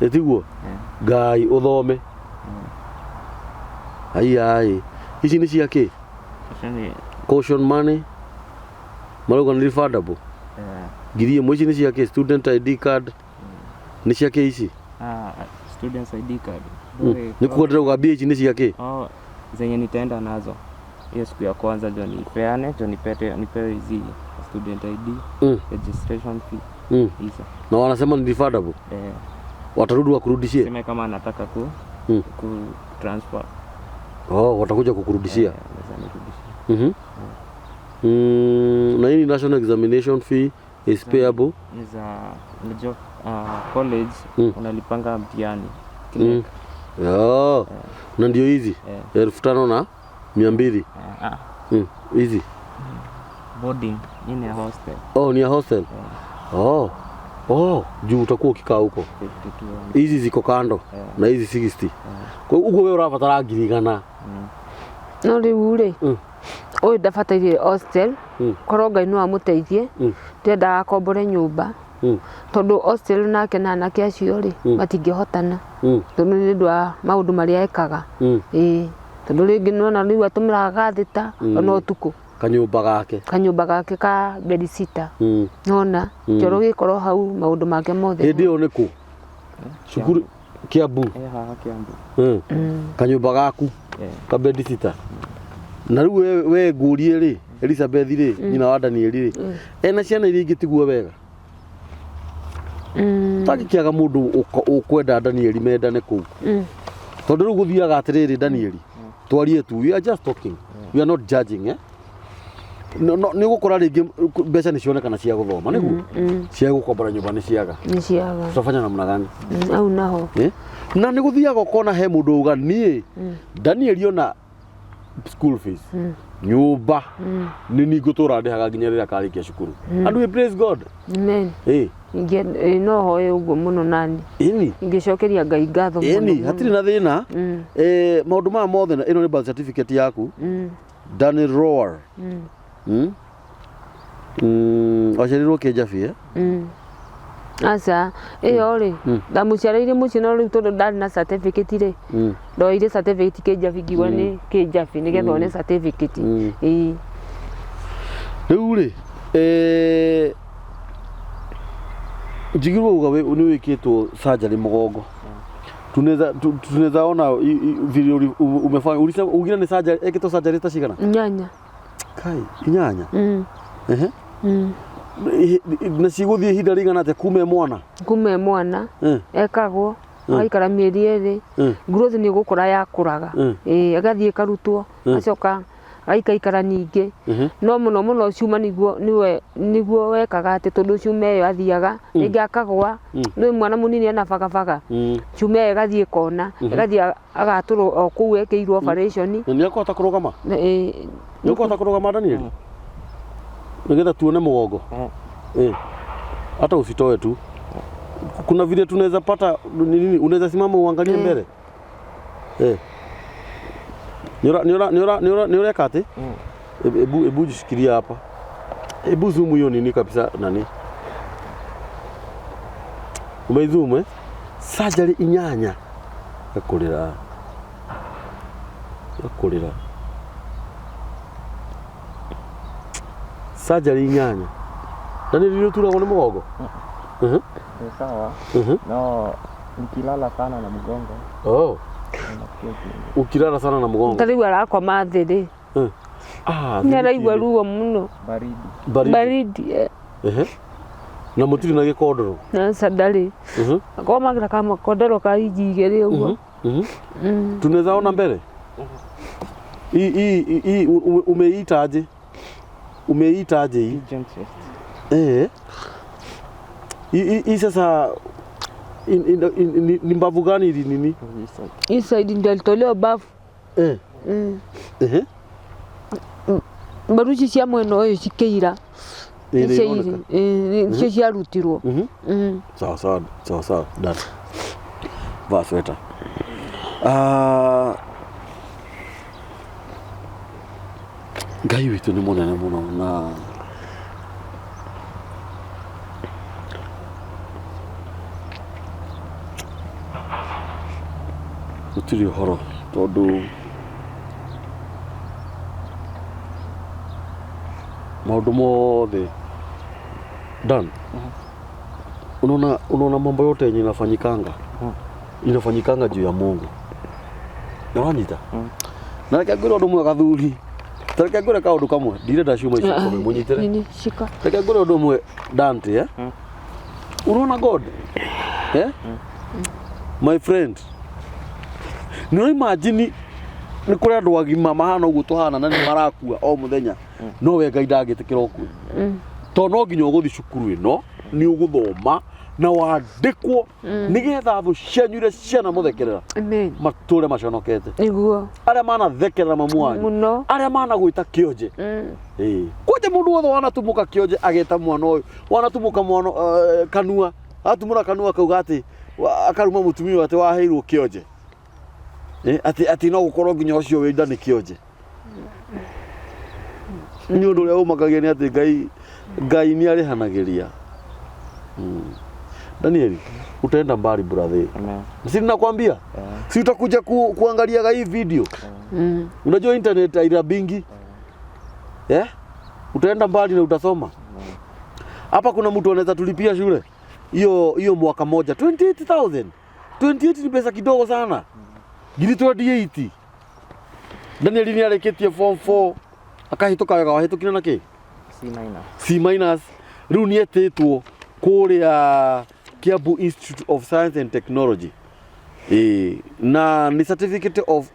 Ĩtiguo? Eh. Ngai ũthome. Ai ici nĩ cia kĩ? Icio ni Caution money marauga nĩ refundable. 1000. Ici nĩ cia kĩ? Student ID card nĩ cia kĩ ici? Ah, students ID card. Nĩ kuga ndĩrauga mbia ici nĩ cia kĩ? Oh, zenye nitaenda nazo hiyo siku ya kwanza ndio nipeane, ndio nipete, nipewe hizi student ID, registration fee hizo. Na wanasema ni refundable? Eh. Watarudi wakurudishie? Sema kama anataka ku transfer. Oh, watakuja kukurudishia? Eh, anaweza nirudishia. Na hii ni national examination fee is payable. Ni za, unajua, college unalipanga mtihani. Oh. Na ndio hizi 5,200. Eh, ah. Hizi. Boarding, hii ni ya hostel. Oh, ni ya hostel. Oh. Oh, juu utakuwa ukikaa huko. 52. Hizi ziko kando na hizi 60. Kwa hiyo uguo wewe ũrabatara 100,000. No rĩu rĩ, Ũyũ ndabataire hostel korwo Ngai no amũteithie ndendaga akombore nyũmba tondũ hostel nake na anake acio rĩ matingĩhotana tondũ nĩ ũndũ wa maũndũ marĩa ekaga. Ĩĩ tondũ rĩngĩ nĩwona rĩu atũmĩraga gathita ona ũtukũ. Kanyũmba gake. Kanyũmba gake ka bedsitter. Nona kĩoro gĩkorwo hau maũndũ make mothe. Hĩndĩ ĩyo nĩ kũ? Cukuru Kiambu. Eh, haha Kiambu. Kanyũmba gaku ka bedsitter. Na rĩu we, we ngũrie rĩ, Elizabeth rĩ, nyina wa Daniel rĩ, ena ciana iria ingĩ tiguo wega? Tangĩkĩaga mũndũ ũkwenda Daniel mendane kũu. Tondũ rĩu gũthiaga atĩrĩrĩ Daniel, twarie tu, we are just talking, we are not judging, eh? No, no, nĩ ũgũkora rĩngĩ mbeca nĩ cionekana cia gũthoma nĩguo cia gũkombora nyũmba nĩ ciaga Nĩ ciaga. tutafanya namna gani? Au naho. Eh? Na nĩ gũthiaga ũkona he mũndũ uga niĩ Daniel ona school fees nyũmba nĩ niĩ ngũtũra ndĩhaga nginya rĩrĩa akarĩkia cukuru and we praise God. Amen. Eh, No hoe ũguo mũno nani. Ĩni. Ingĩcokeria Ngai ngatho mũno. Ĩni hatirĩ na thĩna. Eh, maũndũ maya mothe ĩno nĩ birth certificate yaku. Daniel Roar. Waciarirwo Kĩnjabi, eh? Aca, ĩyo rĩ, ndamũciarĩire mũciĩ no rĩu tondũ ndarĩ na certificate rĩ, ndoire certificate Kĩnjabi ngiuga nĩ Kĩnjabi nĩgetha one certificate. Ĩĩ. Rĩu rĩ, eh, njigirwo uga nĩ wĩkĩtwo surgery mũgongo. Tunaweza tunaweza ona vile umefanya ulisema ugire nĩ surgery ekĩtwo surgery ta cigana? Inyanya. Kai, inyanya? Ehe. Na cigũthiĩ ihinda rĩigana atĩa kuma e mwana? Kuma e mwana ekagwo agaikara mĩeri 2 growth nĩ gũkũra yakũraga. Ĩĩ agathiĩ ĩkarutwo acoka agaikaikara ningĩ. No mũno mũno cuma nĩguo nĩwe nĩguo wekaga atĩ tondũ cuma ĩyo athiaga rĩngĩ akagwa nĩ mwana mũnini ena bagabaga cuma ĩyo ĩgathiĩ ĩkona ĩgathiĩ agatũrwo o kũu ekĩirwo operation. Na nĩ akũhota kũrũgama? Ĩĩ. Nĩ ũkũhota kũrũgama Daniel? Nĩgetha tuone mũgongo. Eh. Hata usitoe tu. Kuna vile tunaweza pata nini, unaweza simama uangalie mbele. Eh. Nĩ nĩ nĩ nĩ nĩ ũreka atĩ? Ebu ebu jishikilia hapa. Ebu zoom hiyo nini kabisa nani. Umeizoom eh? Surgery inyanya. Gakurira. Gakurira. Surgery inyanya. Na nĩ rĩrĩ ũturagwo nĩ mũgongo? Ni sawa. No nikilala sana na mgongo. Oh. Nasikia uchungu. Ukilala sana na mgongo. Ta rĩu arakoma thĩ rĩ. Ah, Nĩ araigua ruo mũno. Baridi. Baridi. Baridi. Ehe. Na mũtirĩ na gĩkondoro? Aca ndarĩ. Akomagĩra kamakondoro ka inji 2 ũguo. Tunaweza ona mbele? Hii hii hii umeita aje? Umeita aje hii? Pigeon chest. Eh. Hii hii sasa ni mbavu gani ili nini? Hii side ndio alitolewa bafu. Eh. Ehe. Mbaru ici cia mwena ũyũ cikĩira. Nicio ciarutirwo. Sawa sawa sawa sawa dada. Vaa sweta. Ngai witũ nĩ mũnene mũno na gũtirĩ ũhoro tondũ maũndũ mothe Dan. Unaona, unaona mambo yote yenye inafanyikanga inafanyikanga juu ya Mungu. Nĩwanyita? Na reke ngwĩre ũndũ ũmwe gathuri. Ta reke ngwĩre kaũndũ kamwe ndirenda ciuma ici ikome mũnyitĩre. Nini shika. Reke ngwĩre ũndũ ũmwe Dante, eh? Unaona God? Eh? My friend. Nĩ imagine nĩ kũrĩ andũ agima mahana ũguo tũhana na nĩ marakua o mũthenya no we Ngai ndangĩtĩkĩra ũkue tondũ no nginya ũgũthiĩ cukuru ĩno nĩ ũgũthoma na wandĩkwo nĩgetha thũ cianyu iria cianamũthekerera Amen. matũre maconokete Nĩguo. arĩa manathekerera mamu wanyu Mũno. arĩa managwĩta kĩonje. Ĩĩ. Kwanja mũndũ wothe wanatumũka kĩonje ageta mwana ũyũ wanatumũka mwana kanua atumũra kanua akauga atĩ akaruma mũtumia ũyũ atĩ waheirwo kĩonje. Atĩ atĩ no gũkorwo nginya ũcio wĩ nda nĩ kĩonje. Nĩ ũndũ ũrĩa ũmakagia nĩ atĩ Ngai Ngai nĩ arĩhanagĩria. Danieli, utaenda mbali brother. Amen. Si ninakwambia? Yeah. Si utakuja kuangaliaga hii video. Unajua internet hairabingi. Yeah? Utaenda mbali na utasoma. Hapa kuna mtu anaweza tulipia shule hiyo hiyo mwaka moja 28,000. 28 ni pesa kidogo sana. Ngiri 28. Daniel nĩ arĩkĩtie form 4 akahĩtũka wega wahĩtũkire na kĩ? C minus. C minus. Rĩu nĩ etĩtwo kũrĩa Kiambu Institute of Science and Technology. Na nĩ certificate of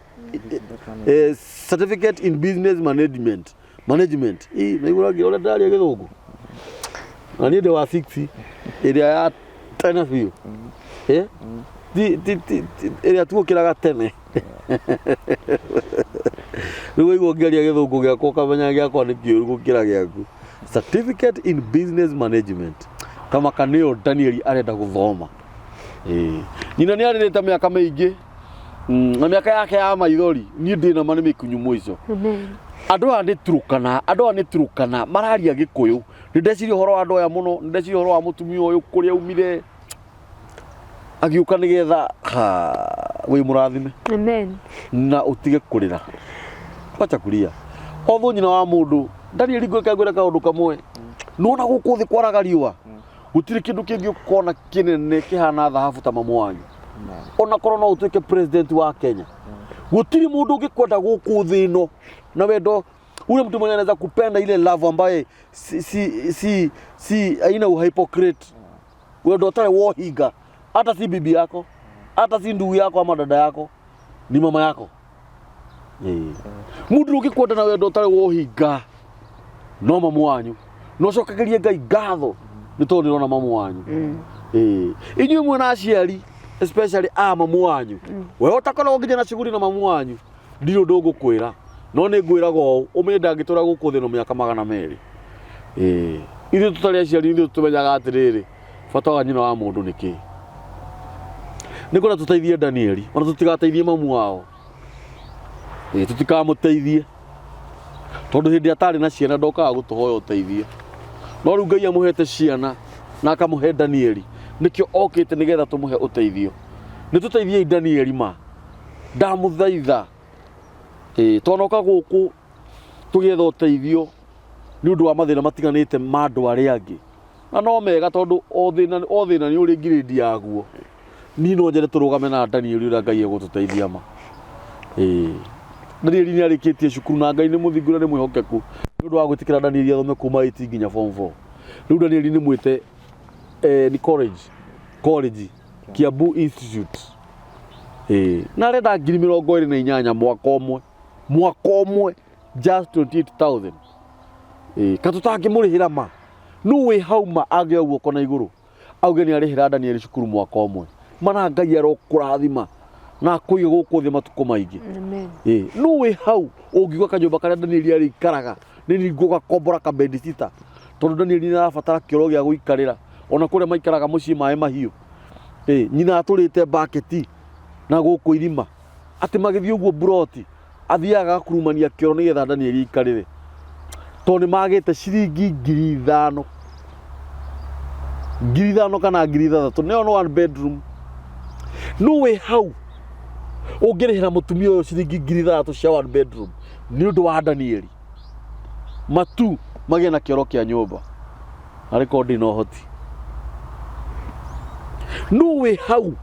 certificate in business management. Management. Naigua ũrĩa ndĩraria gĩthũngũ. Na niĩ ndĩ wa 6 ĩrĩa ya tene biũ. Ti ti ti ĩrĩa tuokĩraga tene. Rĩu waigua ngĩaria gĩthũngũ gĩakwa ũkamenya gĩakwa nĩ kĩũru gũkĩra gĩaku. Certificate in business management. Kama kanĩo Daniel arenda gũthoma. Nyina nĩ arĩrĩte mĩaka mĩingĩ. Na mĩaka yake ya maithori niĩ ndĩ na ma nĩ mĩkunyu mũico. Amen. Andũ aya nĩ Turukana, andũ aya nĩ Turukana mararia Gĩkũyũ. Nĩ ndeciria ũhoro wa andũ aya mũno, nĩ ndeciria ũhoro wa mũtumia ũyũ kũrĩa aumire agĩũka nĩgetha wĩ mũrathime. Amen. Na ũtige kũrĩra. Wacha kulia. Although nyina wa mũndũ, Daniel ngwĩka ngwĩre kaũndũ kamwe. Nĩwona gũkũ thĩ kwaraga riũa. Gũtirĩ kĩndũ kĩngĩ ũkona kĩnene kĩhana thahabu ta mamu wanyu. Ona korwo no ũtuĩke president wa Kenya. Gũtirĩ mũndũ ũngĩkwenda gũkũ thĩ ĩno na wendo ule mtu mwenye anaweza kupenda ile love ambaye si si si, si haina uhypocrite. Wendo ũtarĩ wohinga, hata si bibi yako, hata si ndugu yako ama dada yako, ni mama yako. Mũndũ ũngĩkwenda na wendo ũtarĩ wohinga no mamu wanyu. No cokagerie Ngai ngatho nĩ tondũ nĩũrona mamu wanyu. Inyuĩ mwĩna aciari especially a mamu wanyu. We ũtakoragwo nginya na shughuli na mamu wanyu, ndirĩ ũndũ ngũkwĩra, no nĩ ngwĩraga ũũ, ũmenye ndangĩtũra gũkũ thĩ ĩno mĩaka 200. Ithuĩ tũtarĩ aciari ithuĩ tũmenyaga atĩrĩrĩ, bata wa nyina wa mũndũ nĩ kĩĩ. Nĩ kwenda tũteithie Danieli, ona tũtigateithie mamu wao. Tũtikamũteithie. Tondũ hĩndĩ atarĩ na ciana ndokaga gũtũhoya ũteithio. No rĩu Ngai amũhete ciana na akamũhe Danieli, nĩkĩo okĩte nĩgetha tũmũhe ũteithio. Nĩ tũteithiei Danieli ma. Ndamũthaitha. Twanoka gũkũ tũgĩetha ũteithio nĩ ũndũ wa mathĩna matiganĩte ma andũ arĩa angĩ. Na no mega tondũ o thĩna nĩ ũrĩ grade yaguo. Niĩ no nyende tũrũgame na Danieli ũrĩa Ngai egũtũteithia ma. Danieli nĩ arĩkĩtie cukuru na Ngai nĩ mũthingu na nĩ mwĩhokeku. Nĩ ũndũ wa gwĩtĩkĩra Danieli athome kuma 8 nginya form 4. Rĩu Danieli nĩ mwĩte nĩ college Kiambu Institute. Na arenda ngiri 28 mwaka ũmwe. Mwaka ũmwe just 28,000. Ka tũtangĩmũrĩhĩra ma. Nũ wĩ hau ma angĩoya guoko na igũrũ auge nĩ arĩhĩra Danieli cukuru mwaka ũmwe. Mana Ngai arokũrathima na akũige gũkũ thĩ matukũ maingĩ. Amen. Nũ wĩ hau ũngiuga kanyũmba karĩa Danieli arĩikaraga nĩ niĩ ngũgakombora kabedisita tondũ Danieli nĩ arabatara kĩoro gĩa gũikarĩra ona kũrĩa maikaraga mũciĩ maĩ mahiũ. Nyina atũrĩte baketi na gũkũ irima atĩ magĩthiĩ ũguo buroti athiaga agakurumania kĩoro nĩgetha Danieli aikarĩre tondũ nĩ magĩte ciringi 5,000. 5,000 kana 6,000 nĩyo no one bedroom. Nũ wĩ hau ũngĩrĩhĩra mũtumia ũyũ ciringi 6,000 cia one bedroom nĩ ũndũ wa Danieli matu magĩe na kĩoro kĩa nyũmba arĩ korwo ndĩ na ũhoti. Nũ wĩ hau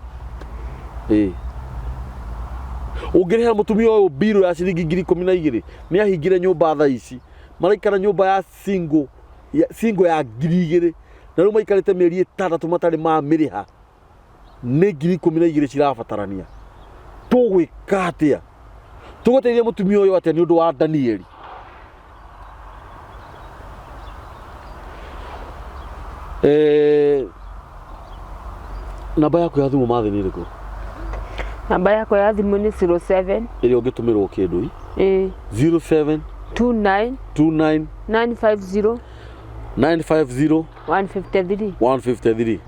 ũngĩrĩhĩra mũtumia ũyũ mbirũ ya ciringi 12,000 nĩ ahingire nyũmba thaa ici maraikara nyũmba ya single ya 2,000 na rĩu maikarĩte mĩeri 6 matarĩ mamĩrĩha nĩ 12,000 cirabatarania. Tũgwĩka atĩa? Tũgũteithia mũtumia ũyũ atĩa nĩ ũndũ wa Danieli? Namba yaku ya thimũ mathĩ nĩ ĩrĩkũ? Namba yakwa ya thimũ nĩ 07 ĩrĩa ũngĩtũmĩrwo kĩndũ i? 07 29 29 950 950 153. 153.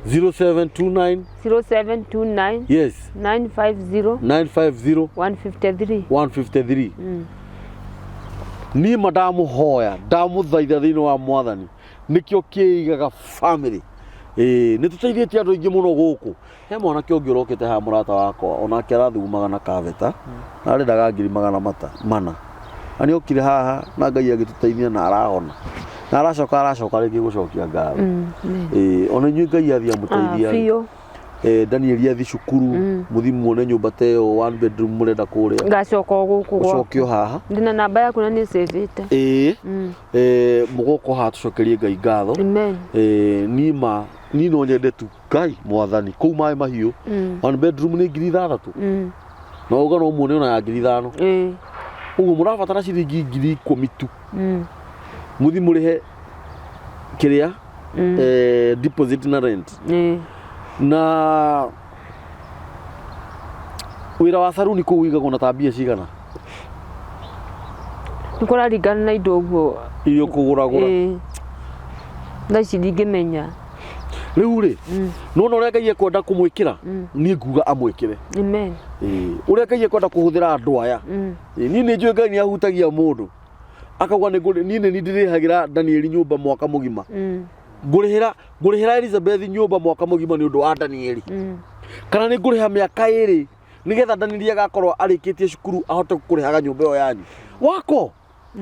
0729 0729 yes 950 950 153. 153. Niĩ ma ndamũhoya, ndamũthaitha thĩinĩ wa Mwathani, nĩkĩo kĩigaga family. Ĩĩ, nĩ tũteithĩtie andũ aingĩ mũno gũkũ. He mwanake ũngĩ ũrokĩte haha mũrata wakwa, onake arathugumaga na kabeta, na arendaga ngiri magana mata, mana. Na nĩ okire haha na Ngai agĩtũteithia na arahona. Na aracoka aracoka rĩngĩ gũcokia ngatho. Ĩĩ, ona inyuĩ Ngai athiĩ amũteithia. Biũ. Daniel athi cukuru, mũthiĩ muone nyũmba ta ĩyo one bedroom mũrenda kũrĩa. Ngacoka o gũkũ gwaku. Ũcoke o haha. Ndĩna namba yaku na nĩ cĩvĩte. Ĩĩ. Mũgoka haha tũcokerie Ngai ngatho. Amen. Niĩ ma, niĩ no nyende tu Ngai mwathani kũu maĩ mahiũ. One bedroom nĩ 6,000. Na uga no muone ona ya 5,000. Ũguo mũrabatara ciringi 10,000 tu. Mũthiĩ mũrĩhe kĩrĩa deposit na rent. Na wĩra wa saruni kũu ũigagwo na ta mbia cigana? Nĩ kũraringana na indo ũguo. Iria ũkũgũragũra. Thaa ici ndingĩmenya. Rĩu rĩ, nĩwona ũrĩa Ngai ekwenda kũmwĩkĩra? Niĩ nguga amwĩkĩre. Amen. Ũrĩa Ngai ekwenda kũhũthĩra andũ aya. Niĩ nĩ njũĩ Ngai nĩ ahutagia mũndũ. Akauga nĩ ngũrĩ, niĩ nĩ niĩ ndĩrĩhagĩra Danieli nyũmba mwaka mũgima. Ngũrĩhĩra, ngũrĩhĩra Elizabeth nyũmba mwaka mũgima nĩ ũndũ wa Danieli. Kana nĩ ngũrĩha mĩaka ĩrĩ nĩgetha Danieli agakorwo arĩkĩtie cukuru ahote kũrĩhaga nyũmba ĩyo yanyu. Wako!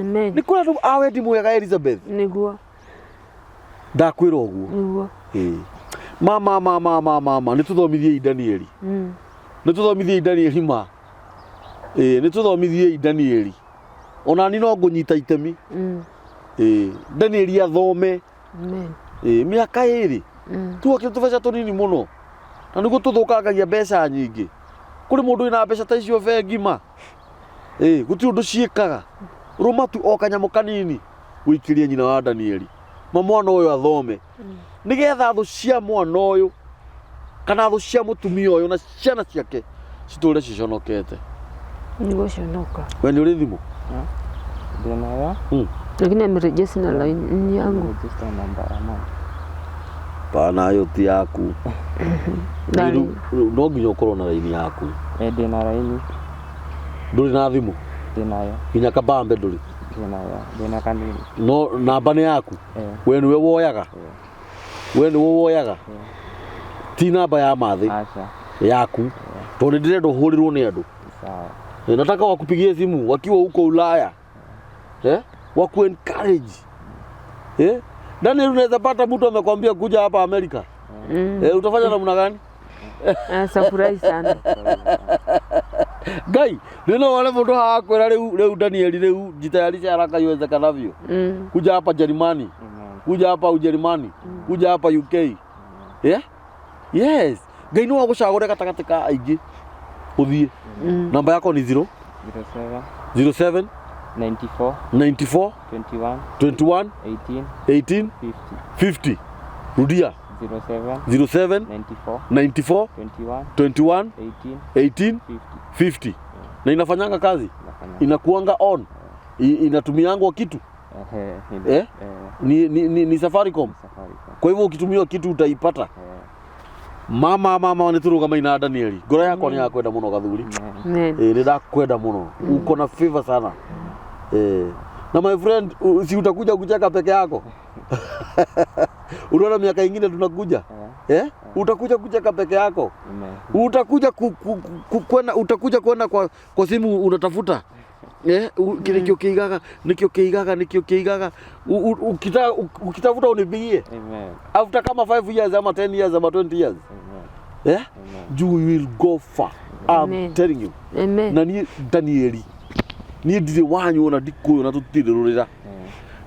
Amen. Nĩ kũrĩ andũ a wendi mwega Elizabeth. Nĩguo. Ndakwĩra ũguo. Nĩguo. Ĩĩ. Ma ma ma ma ma ma ma nĩ tũthomithiei Danieli. Nĩ tũthomithiei Danieli ma. Ĩĩ nĩ tũthomithiei Danieli. Ona ni no ngũnyita itemi. Ĩĩ Danieli athome. Amen. Ĩĩ mĩaka ĩrĩ. Tuokire tũbeca tũnini mũno. Na nĩguo tũthũkangagia mbeca nyingĩ. Kũrĩ mũndũ wĩna mbeca ta icio bengi ma. Ĩĩ gũtirĩ ũndũ ciĩkaga. Rũma tu o kanyamũ kanini ũikĩrie nyina wa Danieli. Ma mwana ũyũ athome. Nĩgetha thũ cia mwana ũyũ kana thũ cia mũtumia ũyũ na ciana ciake citũre ciconokete. Nĩgũconoka. We nĩ ũrĩ thimũ? Ndĩnayo. Lakini amerejesha na line yangu. Register namba ya mama. Pana ĩyo ti yaku. Ndari. No nginya ũkorwo na raini yaku. Ndĩna raini. Ndũrĩ na thimũ? Ndĩnayo. Nginya kabambe ndũrĩ? Ndĩnayo. Ndĩna kanini. No namba nĩ yaku? We nĩwe woyaga? We nĩwe woyaga? Ti namba ya mathĩ? Aca. Yaku. Tondũ nĩ ndĩrenda ũhũrĩrwo nĩ andũ. Sawa. Nataka wakupigie simu wakiwa huko Ulaya. Waku encourage. Daniel, unaweza pata mtu amekwambia kuja hapa Amerika. Utafanya namna gani? Safurahi sana. Ngai, nĩ no wone mũndũ haha akwĩra rĩu rĩu Daniel rĩu jitayarishe haraka iwezekanavyo. Kuja hapa Jerumani. Kuja hapa Ujerumani. Kuja hapa UK. Yeah? Yes. Ngai no agũcagũre gatagatĩ ka aingĩ ũthiĩ. Namba yako ni 0 07 07 94 94 21 21 18 18 50. 50. Rudia. 07 07 94 94 21 21 18 18 50. 50. Na inafanyanga kazi? Inafanya. Inakuanga on? Inatumiangwa kitu? Ni Safaricom? Safaricom. Kwa hivyo ukitumia kitu utaipata. Mama mama nĩ tũrũgama ina Danieli. Ngoro yakwa nĩ yakwenda mũno gathuri. Amen. Nĩ ndakwenda mũno. Uko na favor sana. Na my friend, si utakuja kucheka peke yako? Unaona miaka ingine tunakuja? Utakuja kucheka peke yako? Utakuja kwenda, utakuja kwenda kwa simu unatafuta. Kile kio kĩigaga, nikio kĩigaga, nikio kĩigaga. Ukitafuta unipigie. Amen. After kama 5 years ama 10 years ama 20 years. Amen. You will go far. I'm Amen. telling you. Amen. Na niĩ Danieli, niĩ ndirĩ wanyu ona ndikũyũ na tũtirĩ rũrĩra.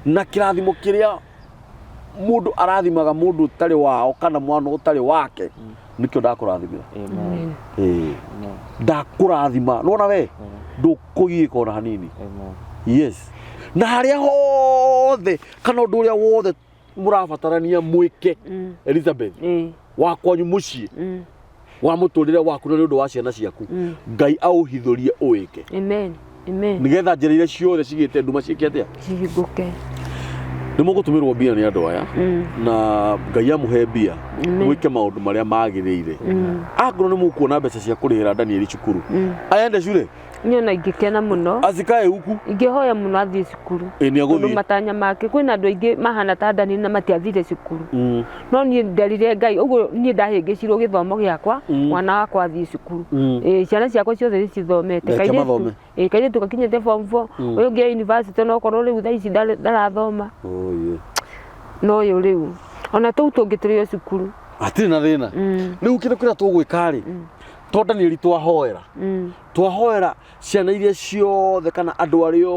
Na kĩrathimo kĩrĩa mũndũ arathimaga mũndũ ũtarĩ wao kana mwana ũtarĩ wake, nĩkĩo ndakũrathimĩra. Amen. Ĩĩ. Amen. Ndakũrathima. Nĩwona we? Ndũkũgiĩka ona hanini. Amen. Yes. Na harĩa hothe kana ũndũ ũrĩa wothe mũrabatarania mwĩke, Elizabeth, wa kwanyu mũciĩ, wa mũtũrĩre waku na nĩ ũndũ wa ciana ciaku, Ngai aũhithũrie ũwĩke. Amen. Amen. Nĩgetha njĩra iria ciothe cigĩte nduma ciĩke atĩa? Cihingũke. Nĩ mũgũtũmĩrwo mbia nĩ andũ aya, na Ngai amũhe mbia, mwĩke maũndũ marĩa magĩrĩire. Angorwo nĩ mũkuona mbeca cia kũrĩhĩra Danieli cukuru, aende cure? Niĩ ona ingĩkena mũno. Asikae huku. Ingĩhoya mũno athiĩ cukuru. Ĩ nĩ Tondũ agũthiĩ. matanya make kwĩna andũ aingĩ mahana ta Daniel na matiathire cukuru. Mm. No niĩ nderire Ngai ũguo niĩ ndahĩngĩcirwo gĩthomo gĩakwa Mm. mwana wakwa athiĩ cukuru. Mm. Ĩ ciana ciakwa ciothe nĩ cithomete. Reke mathome. Ĩ kairĩtu gakinyĩte form 4 Mm. ũyũ ũngĩ e university ona okorwo rĩu thaa ici ndarathoma. Oh, yeah. No ũyũ rĩu ona tũu tũngĩ tũrĩ o cukuru. Hatirĩ na thĩna. Mm. Rĩu kĩndũ kĩrĩa tũgwĩka rĩ, to Daniel twahoera. Mm. Twahoera ciana iria ciothe kana andũ arĩa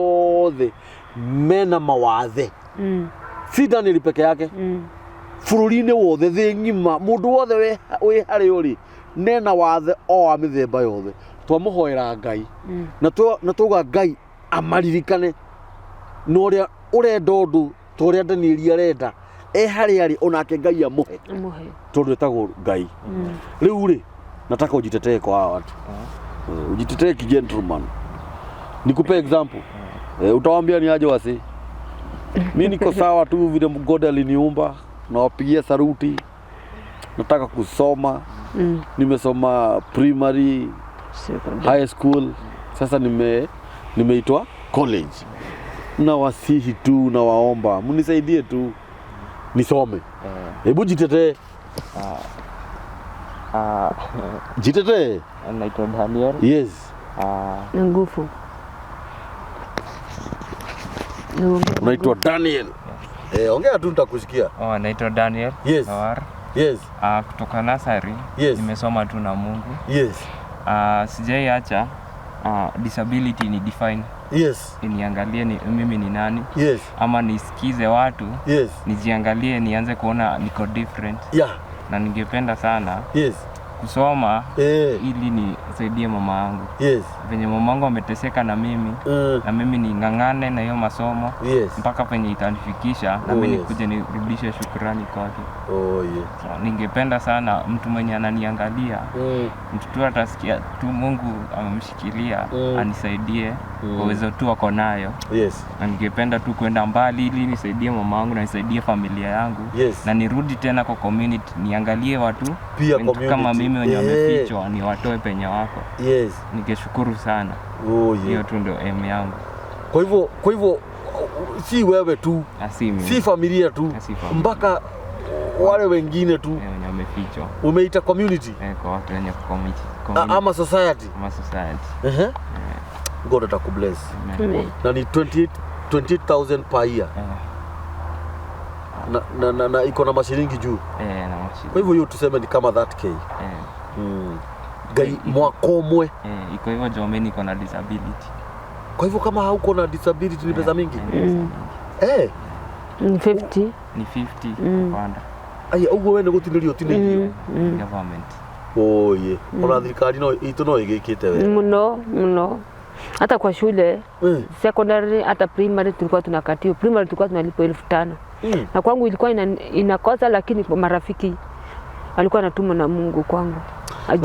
othe mena mawathe. Mm. Si Daniel peke yake. Mm. Bũrũri-inĩ wothe thĩ ng'ima mũndũ wothe wĩ harĩa ũrĩ nena wathe o wa mĩthemba yothe twamũhoera Ngai Mm. na twauga Ngai amaririkane na ũrĩa ũrenda ũndũ ta ũrĩa Daniel arenda e harĩa arĩ onake Ngai amũhe Amũhe. tondũ etagwo Ngai. Mm. Rĩu rĩ nataka ujitetee kwa hawa watu. Ujitetee kigentleman. Nikupe example. Utawaambia ni aje wasi. Mi niko sawa tu vile God aliniumba, nawapigia saruti. Nataka kusoma. Mm. Nimesoma primary, Secondary. high school. Sasa nimeitwa college. Nawasihi tu, nawaomba mnisaidie tu nisome. Hebu jitetee. Jitetee. Naitwa Daniel. Yes. Na nguvu. Niongee. Unaitwa Daniel. Eh, ongea tu nitakusikia. Oh, naitwa Daniel. Yes. Nawar. Yes. Kutoka nasari. Yes. Nimesoma tu na Mungu. Yes. Sijaiacha disability ni define. Yes. Niangalie ni, mimi ni nani Yes. ama nisikize watu Yes. nijiangalie nianze kuona niko different. Yeah. Na ningependa sana Yes. kusoma Eh. ili nisaidie mama yangu. Yes. Venye mama yangu ameteseka na mimi na mimi ning'ang'ane na hiyo masomo Yes. mpaka penye itanifikisha na Oh, mimi yes. nikuje nirudishe shukrani kwake. Oh, yeah. So, ningependa sana mtu mwenye ananiangalia mtu tu atasikia tu Mungu amemshikilia anisaidie kwa uwezo tu ako nayo. Yes. Na ningependa tu kwenda mbali ili nisaidie mama yangu na nisaidie familia yangu. Yes. Na nirudi tena kwa community niangalie watu Pia wenye community. kama mimi wenye Yeah. wamefichwa niwatoe penye wako. Yes. Ningeshukuru sana. Oh, yeah. Hiyo tu ndio aim yangu. Kwa hivyo si wewe tu, Si mimi. si familia tu, Si familia. mpaka wale wengine tu. Wenye wamefichwa. Umeita community? Kwa watu wenye community. Ama society. Ama society. God atakubless. Amen. Na ni 28,000 per year. Na iko na mashilingi juu. Na mashilingi. Kwa hivyo hiyo tuseme ni kama 30K. Ngai mwaka ũmwe. Iko hivyo juu mimi niko na disability. Kwa hivyo kama hauko na disability ni pesa mingi? Ni 50. Ni 50 kupanda. Aya, ũguo we nĩ gũtinĩrio ũtinĩirio? Government. Oye, ona thirikari no itũ no ĩgĩkĩte wega. Mũno, mũno. Hata kwa shule secondary hata primary tulikuwa tunakatiwa. Primary tulikuwa tunalipwa 5,000. Na kwangu ilikuwa inakosa, lakini kwa marafiki alikuwa anatumwa na Mungu kwangu.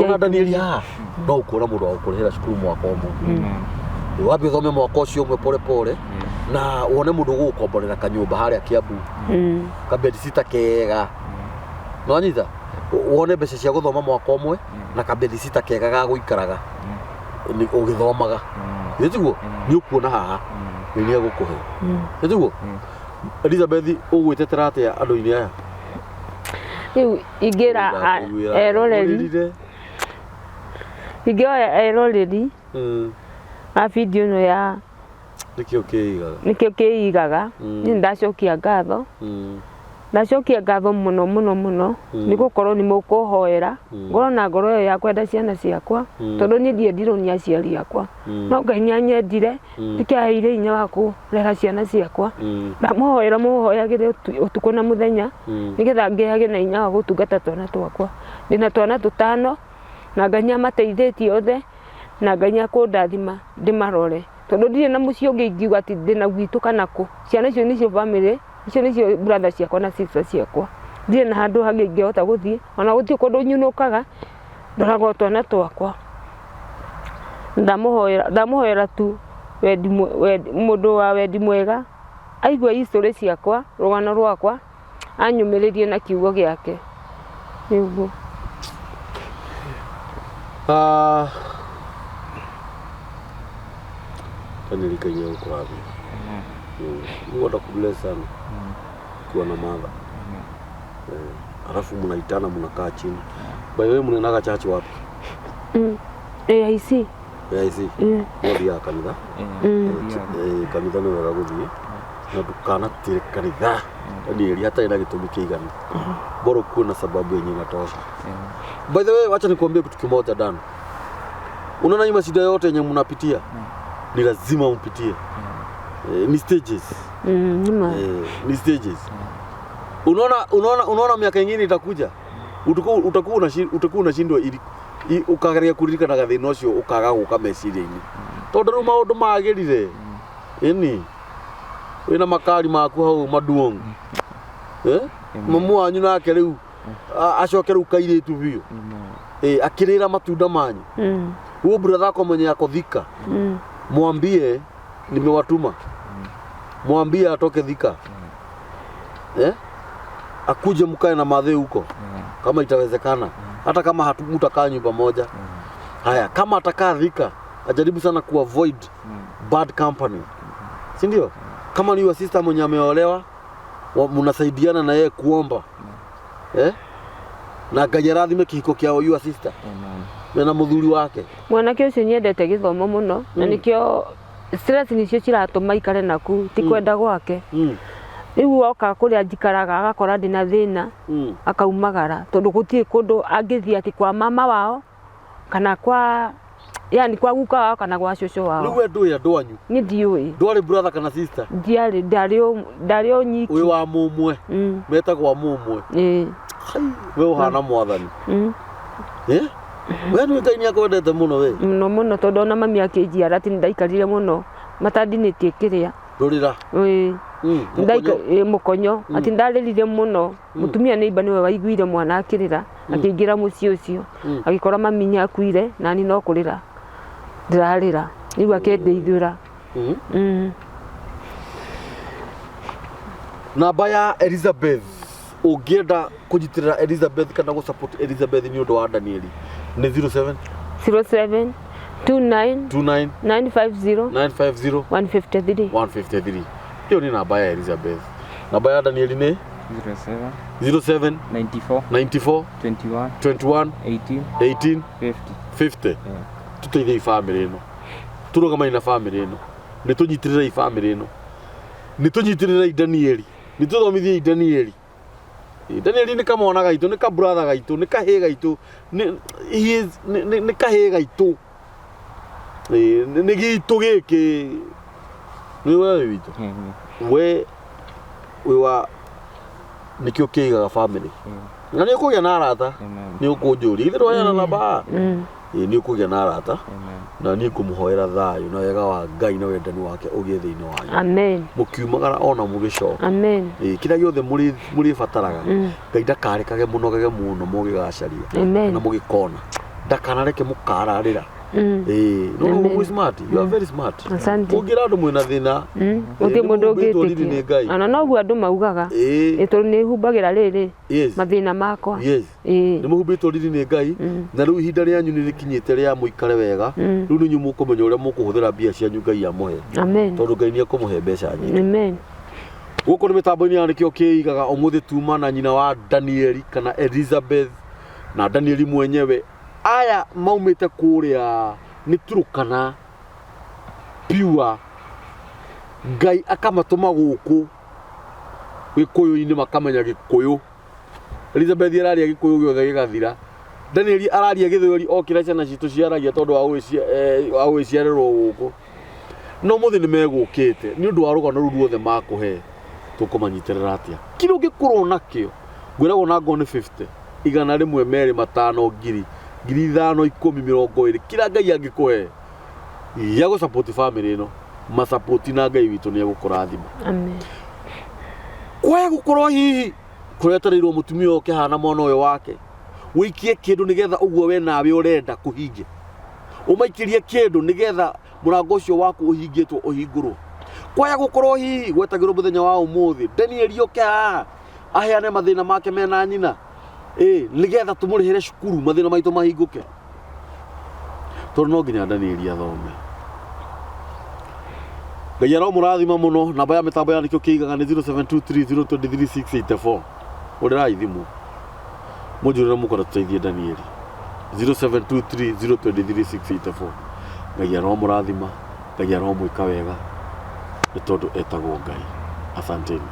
Nona Daniel haha no ũkuona mũndũ wa gũkũrĩhĩra cukuru mwaka ũmwe. Wambe ũthome mwaka ũcio ũmwe pole pole na wone mũndũ ũgũgũkomborera kanyũmba harĩa Kiambu. Ka bedsitter kega. Nĩwanyita? Wone mbeca cia gũthoma mwaka ũmwe na ka bedsitter kega ga gũikaraga ũgĩthomaga. Ĩ tiguo? Nĩ ũkuona haha nĩ egũkũhe. Ĩ tiguo? Elizabeth, ũgwĩtetera atĩa andũ-inĩ aya? Rĩu ingĩra eroreri. Ingĩoya eroreri a video ĩno ya Nĩkĩo kĩigaga. Nĩkĩo kĩigaga. Niĩ nĩndacokia ngatho. Ndacokia ngatho mũno mũno mũno nĩ gũkorwo nĩ mũkũhoera ngorwo na ngoro ĩyo ya kwenda ciana ciakwa tondũ niĩ ndiendirwo nĩ aciari akwa no Ngai nĩ anyendire nĩkĩo aheire hinya wa kũrera ciana ciakwa. Ndamũhoera mũhoyagĩre ũtukũ na mũthenya nĩgetha ngĩage na hinya wa gũtungata twana twakwa. Ndĩna twana tũtano na Ngai nĩ amateithĩtie othe na Ngai nĩ akũndathima ndĩmarore tondũ ndirĩ na mũciĩ ũngĩ ingiuga atĩ ndĩna gwitũ kana kũ. Ciana icio nĩcio family, icio nĩcio brother ciakwa na sister ciakwa. Ndirĩ na handũ hangĩ ingĩhota gũthiĩ ona gũtirĩ kũndũ nyunũkaga ndoraga o twana twakwa. Ndamũhoera tu mũndũ wa wendi mwega aigue history ciakwa, rũgano rwakwa, anyũmĩrĩrie na kiugo gĩake. Nĩguo. Daniel Ngai nĩ egũkũrathima. Mungu atakubless sana ukiwa na mother. Eh, alafu mnaitana mnakaa chini. By the way mnaendaga church wapi? AIC. AIC. Mwathiaga kanitha? Eh, kanitha nĩ wega gũthiĩ na ndũkanatire kanitha Daniel hatarĩ na gĩtũmi kĩiganu. Bora kuwe na sababu yenye inatosha. By the way, wacha nikuambie kitu kimoja Dan. Unaona hii mashida yote yenye mnapitia ni lazima mpitie. Eh, ni stages. Nĩ ma. Eh, ni stages. Unaona unaona unaona miaka ingine itakuja. Utakuwa utakuwa unashi- utakuwa unashindwa ili ukageria kuririkanaga thĩna ũcio ũkaga gũka meciria-inĩ tondũ rĩu maũndũ magĩrire ĩni wĩna makari maku hau maduong eh? Mamu wanyu nake rĩu acoke rĩu kairĩtu biũ eh, akĩrĩra matunda manyu huo brother yako mwenye ako Thika mwambie nimewatuma mwambie atoke Thika eh? Akuje mkae na madhe huko kama itawezekana hata kama mtakaa nyumba moja. Haya, kama atakaa Thika ajaribu sana kuavoid bad company, si ndio? Kama ni your sister mwenye ameolewa, mnasaidiana na yeye kuomba eh? Na Ngai arathime kĩhiko kĩa your sister na mũthuri wake. Mwanake ũcio nyendete gĩthomo mũno na nĩkĩo stress nicio ciratũma ikare naku ti kwenda gwake. Rĩu oka kũrĩa njikaraga agakora ndĩna thĩna akaumagara tondũ gũtirĩ kũndũ angĩthiĩ atĩ kwa mama wao kana kwa yani kwa guka wao kana gwa cũcũ wao. Rĩu we ndũĩ andũ anyu? Niĩ ndiũĩ. Ndwarĩ brother kana sister? Ndiarĩ, ndarĩ o nyiki. Wĩ wa mũmwe? Metagwo mũmwe. Ĩĩ. We ũhana mwathani. Eh? We nĩ Ngai nĩ akwendete mũno we. Mũno mũno tondũ ona mami akĩnjiara atĩ nĩndaikarire mũno matandinĩtie kĩrĩa. Ndũrĩra. Ĩĩ. Ĩĩ, mũkonyo atĩ ndarĩrire mũno. Mũtumia neighbor nĩwe waiguire mwana akĩrĩra akĩingĩra mũciĩ ũcio agĩkora mami nĩ akuire nani no kũrĩra ndĩrarĩra rĩu akĩndeithũra. Namba ya Elizabeth ũngĩenda kũnyitĩrĩra Elizabeth kana gũ support Elizabeth nĩ ũndũ wa Daniel nĩ 07 07 29 29 950 950 153 153. Hiyo ni namba ya Elizabeth. Namba ya Daniel ni 07 07 94 94 21 21 18 18 50. 50. Tuteithie bamĩrĩ ĩno, tũrũgamane na bamĩrĩ ĩno, nĩ tũnyitĩrĩrei bamĩrĩ ĩno, nĩ tũnyitĩrĩrei Danieli, nĩ tũthomithiei Danieli. Danieli nĩ kamwana gaitũ, nĩ ka brother gaitũ, nĩ kahĩĩ gaitũ, nĩ he is nĩ kahĩĩ gaitũ. Nĩ gitũ gĩkĩ. Nĩ we witũ. We wĩ wa nĩkĩo kĩigaga family. Na nĩ ũkũgĩa na arata, nĩ ũkũnjũria. Ithe ndwaheana namba. Nĩ ũkũgĩa na arata. Na niĩ ngũmũhoera thayũ na wega wa Ngai na wendani wake ũgĩe thĩinĩ wanyu. Amen. Mũkiumagara ona mũgĩcoka. Amen. Kĩrĩa gĩothe mũrĩbataraga Ngai ndakarekage mũnogege mũno mũgĩgacaria Amen. kana mũgĩkona. Ndakanareke mũkararĩra. No ũguo smart. You are very smart. Asante. Ũngĩra andũ mwĩna thĩna. Gũtirĩ mũndũ ũngĩtĩkia. ũngĩtĩkia. Ona noguo andũ maugaga. Tondũ nĩ humbagĩra rĩrĩ mathĩna makwa. Yes. Nĩ mũhumbĩtwo riri nĩ Ngai na rĩu ihinda rĩanyu nĩ rĩkinyĩte rĩa mũikare wega. Rĩu nĩ inyuĩ mũkũmenya ũrĩa mũkũhũthĩra mbia cianyu Ngai amũhe. Amen. Tondũ Ngai nĩ ekũmũhe mbeca nyingĩ. Amen. Gũkũ nĩ mĩtambo-inĩ ya nĩkĩo kĩigaga ũmũthĩ tuma na nyina wa Danieli kana Elizabeth na Danieli mwenyewe. Aya maumĩte kũrĩa nĩ Turukana pure. Ngai akamatũma gũkũ Gĩkũyũ-inĩ makamenya Gĩkũyũ. Elizabeth araria Gĩkũyũ gĩothe gĩgathira. Danieli araria Gĩthweri o kĩrĩa ciana citũ ciaragia tondũ wa gũgĩciarĩrwo gũkũ. No mũthĩ nĩ megũkĩte nĩ ũndũ wa rũgano rũu ruothe makũhe tũkũmanyitĩrĩra atĩa. Kĩrĩa ũngĩkorwo nakĩo ngwĩragwo na ngoo nĩ 50 igana rĩmwe merĩ matano ngiri ngiri ithano ikũmi mĩrongo ĩrĩ kĩrĩa Ngai angĩkũhe gĩa gũ support family ĩno masapoti na Ngai witũ nĩ egũkũrathima. Amen. Kwaya gũkorwo hihi kũretereirwo mũtumia ũke hana mwana ũyũ wake wĩikie kĩndũ nĩgetha ũguo we nawe ũrenda kũhingia ũmaikĩrie kĩndũ nĩgetha mũrango ũcio waku ũhingĩtwo ũhingũrwo. Kwaya gũkorwo hihi gwetagĩrwo mũthenya wa ũmũthĩ Danieli oke haha aheane mathĩna make mena nyina nĩgetha tũmũrĩhĩre cukuru mathĩna maitũ mahingũke tondũ no nginya Danieli athome. Ngai aromũrathima mũno. Namba ya mĩtambo ya nĩkĩo kĩigaga nĩ 0723023684. Hũrĩrai thimũ mũnjũrĩre mũkwenda tũteithie Danieli. 0723023684. Ngai aromũrathima, Ngai aromwĩka wega nĩ tondũ etagwo Ngai. Asanteni.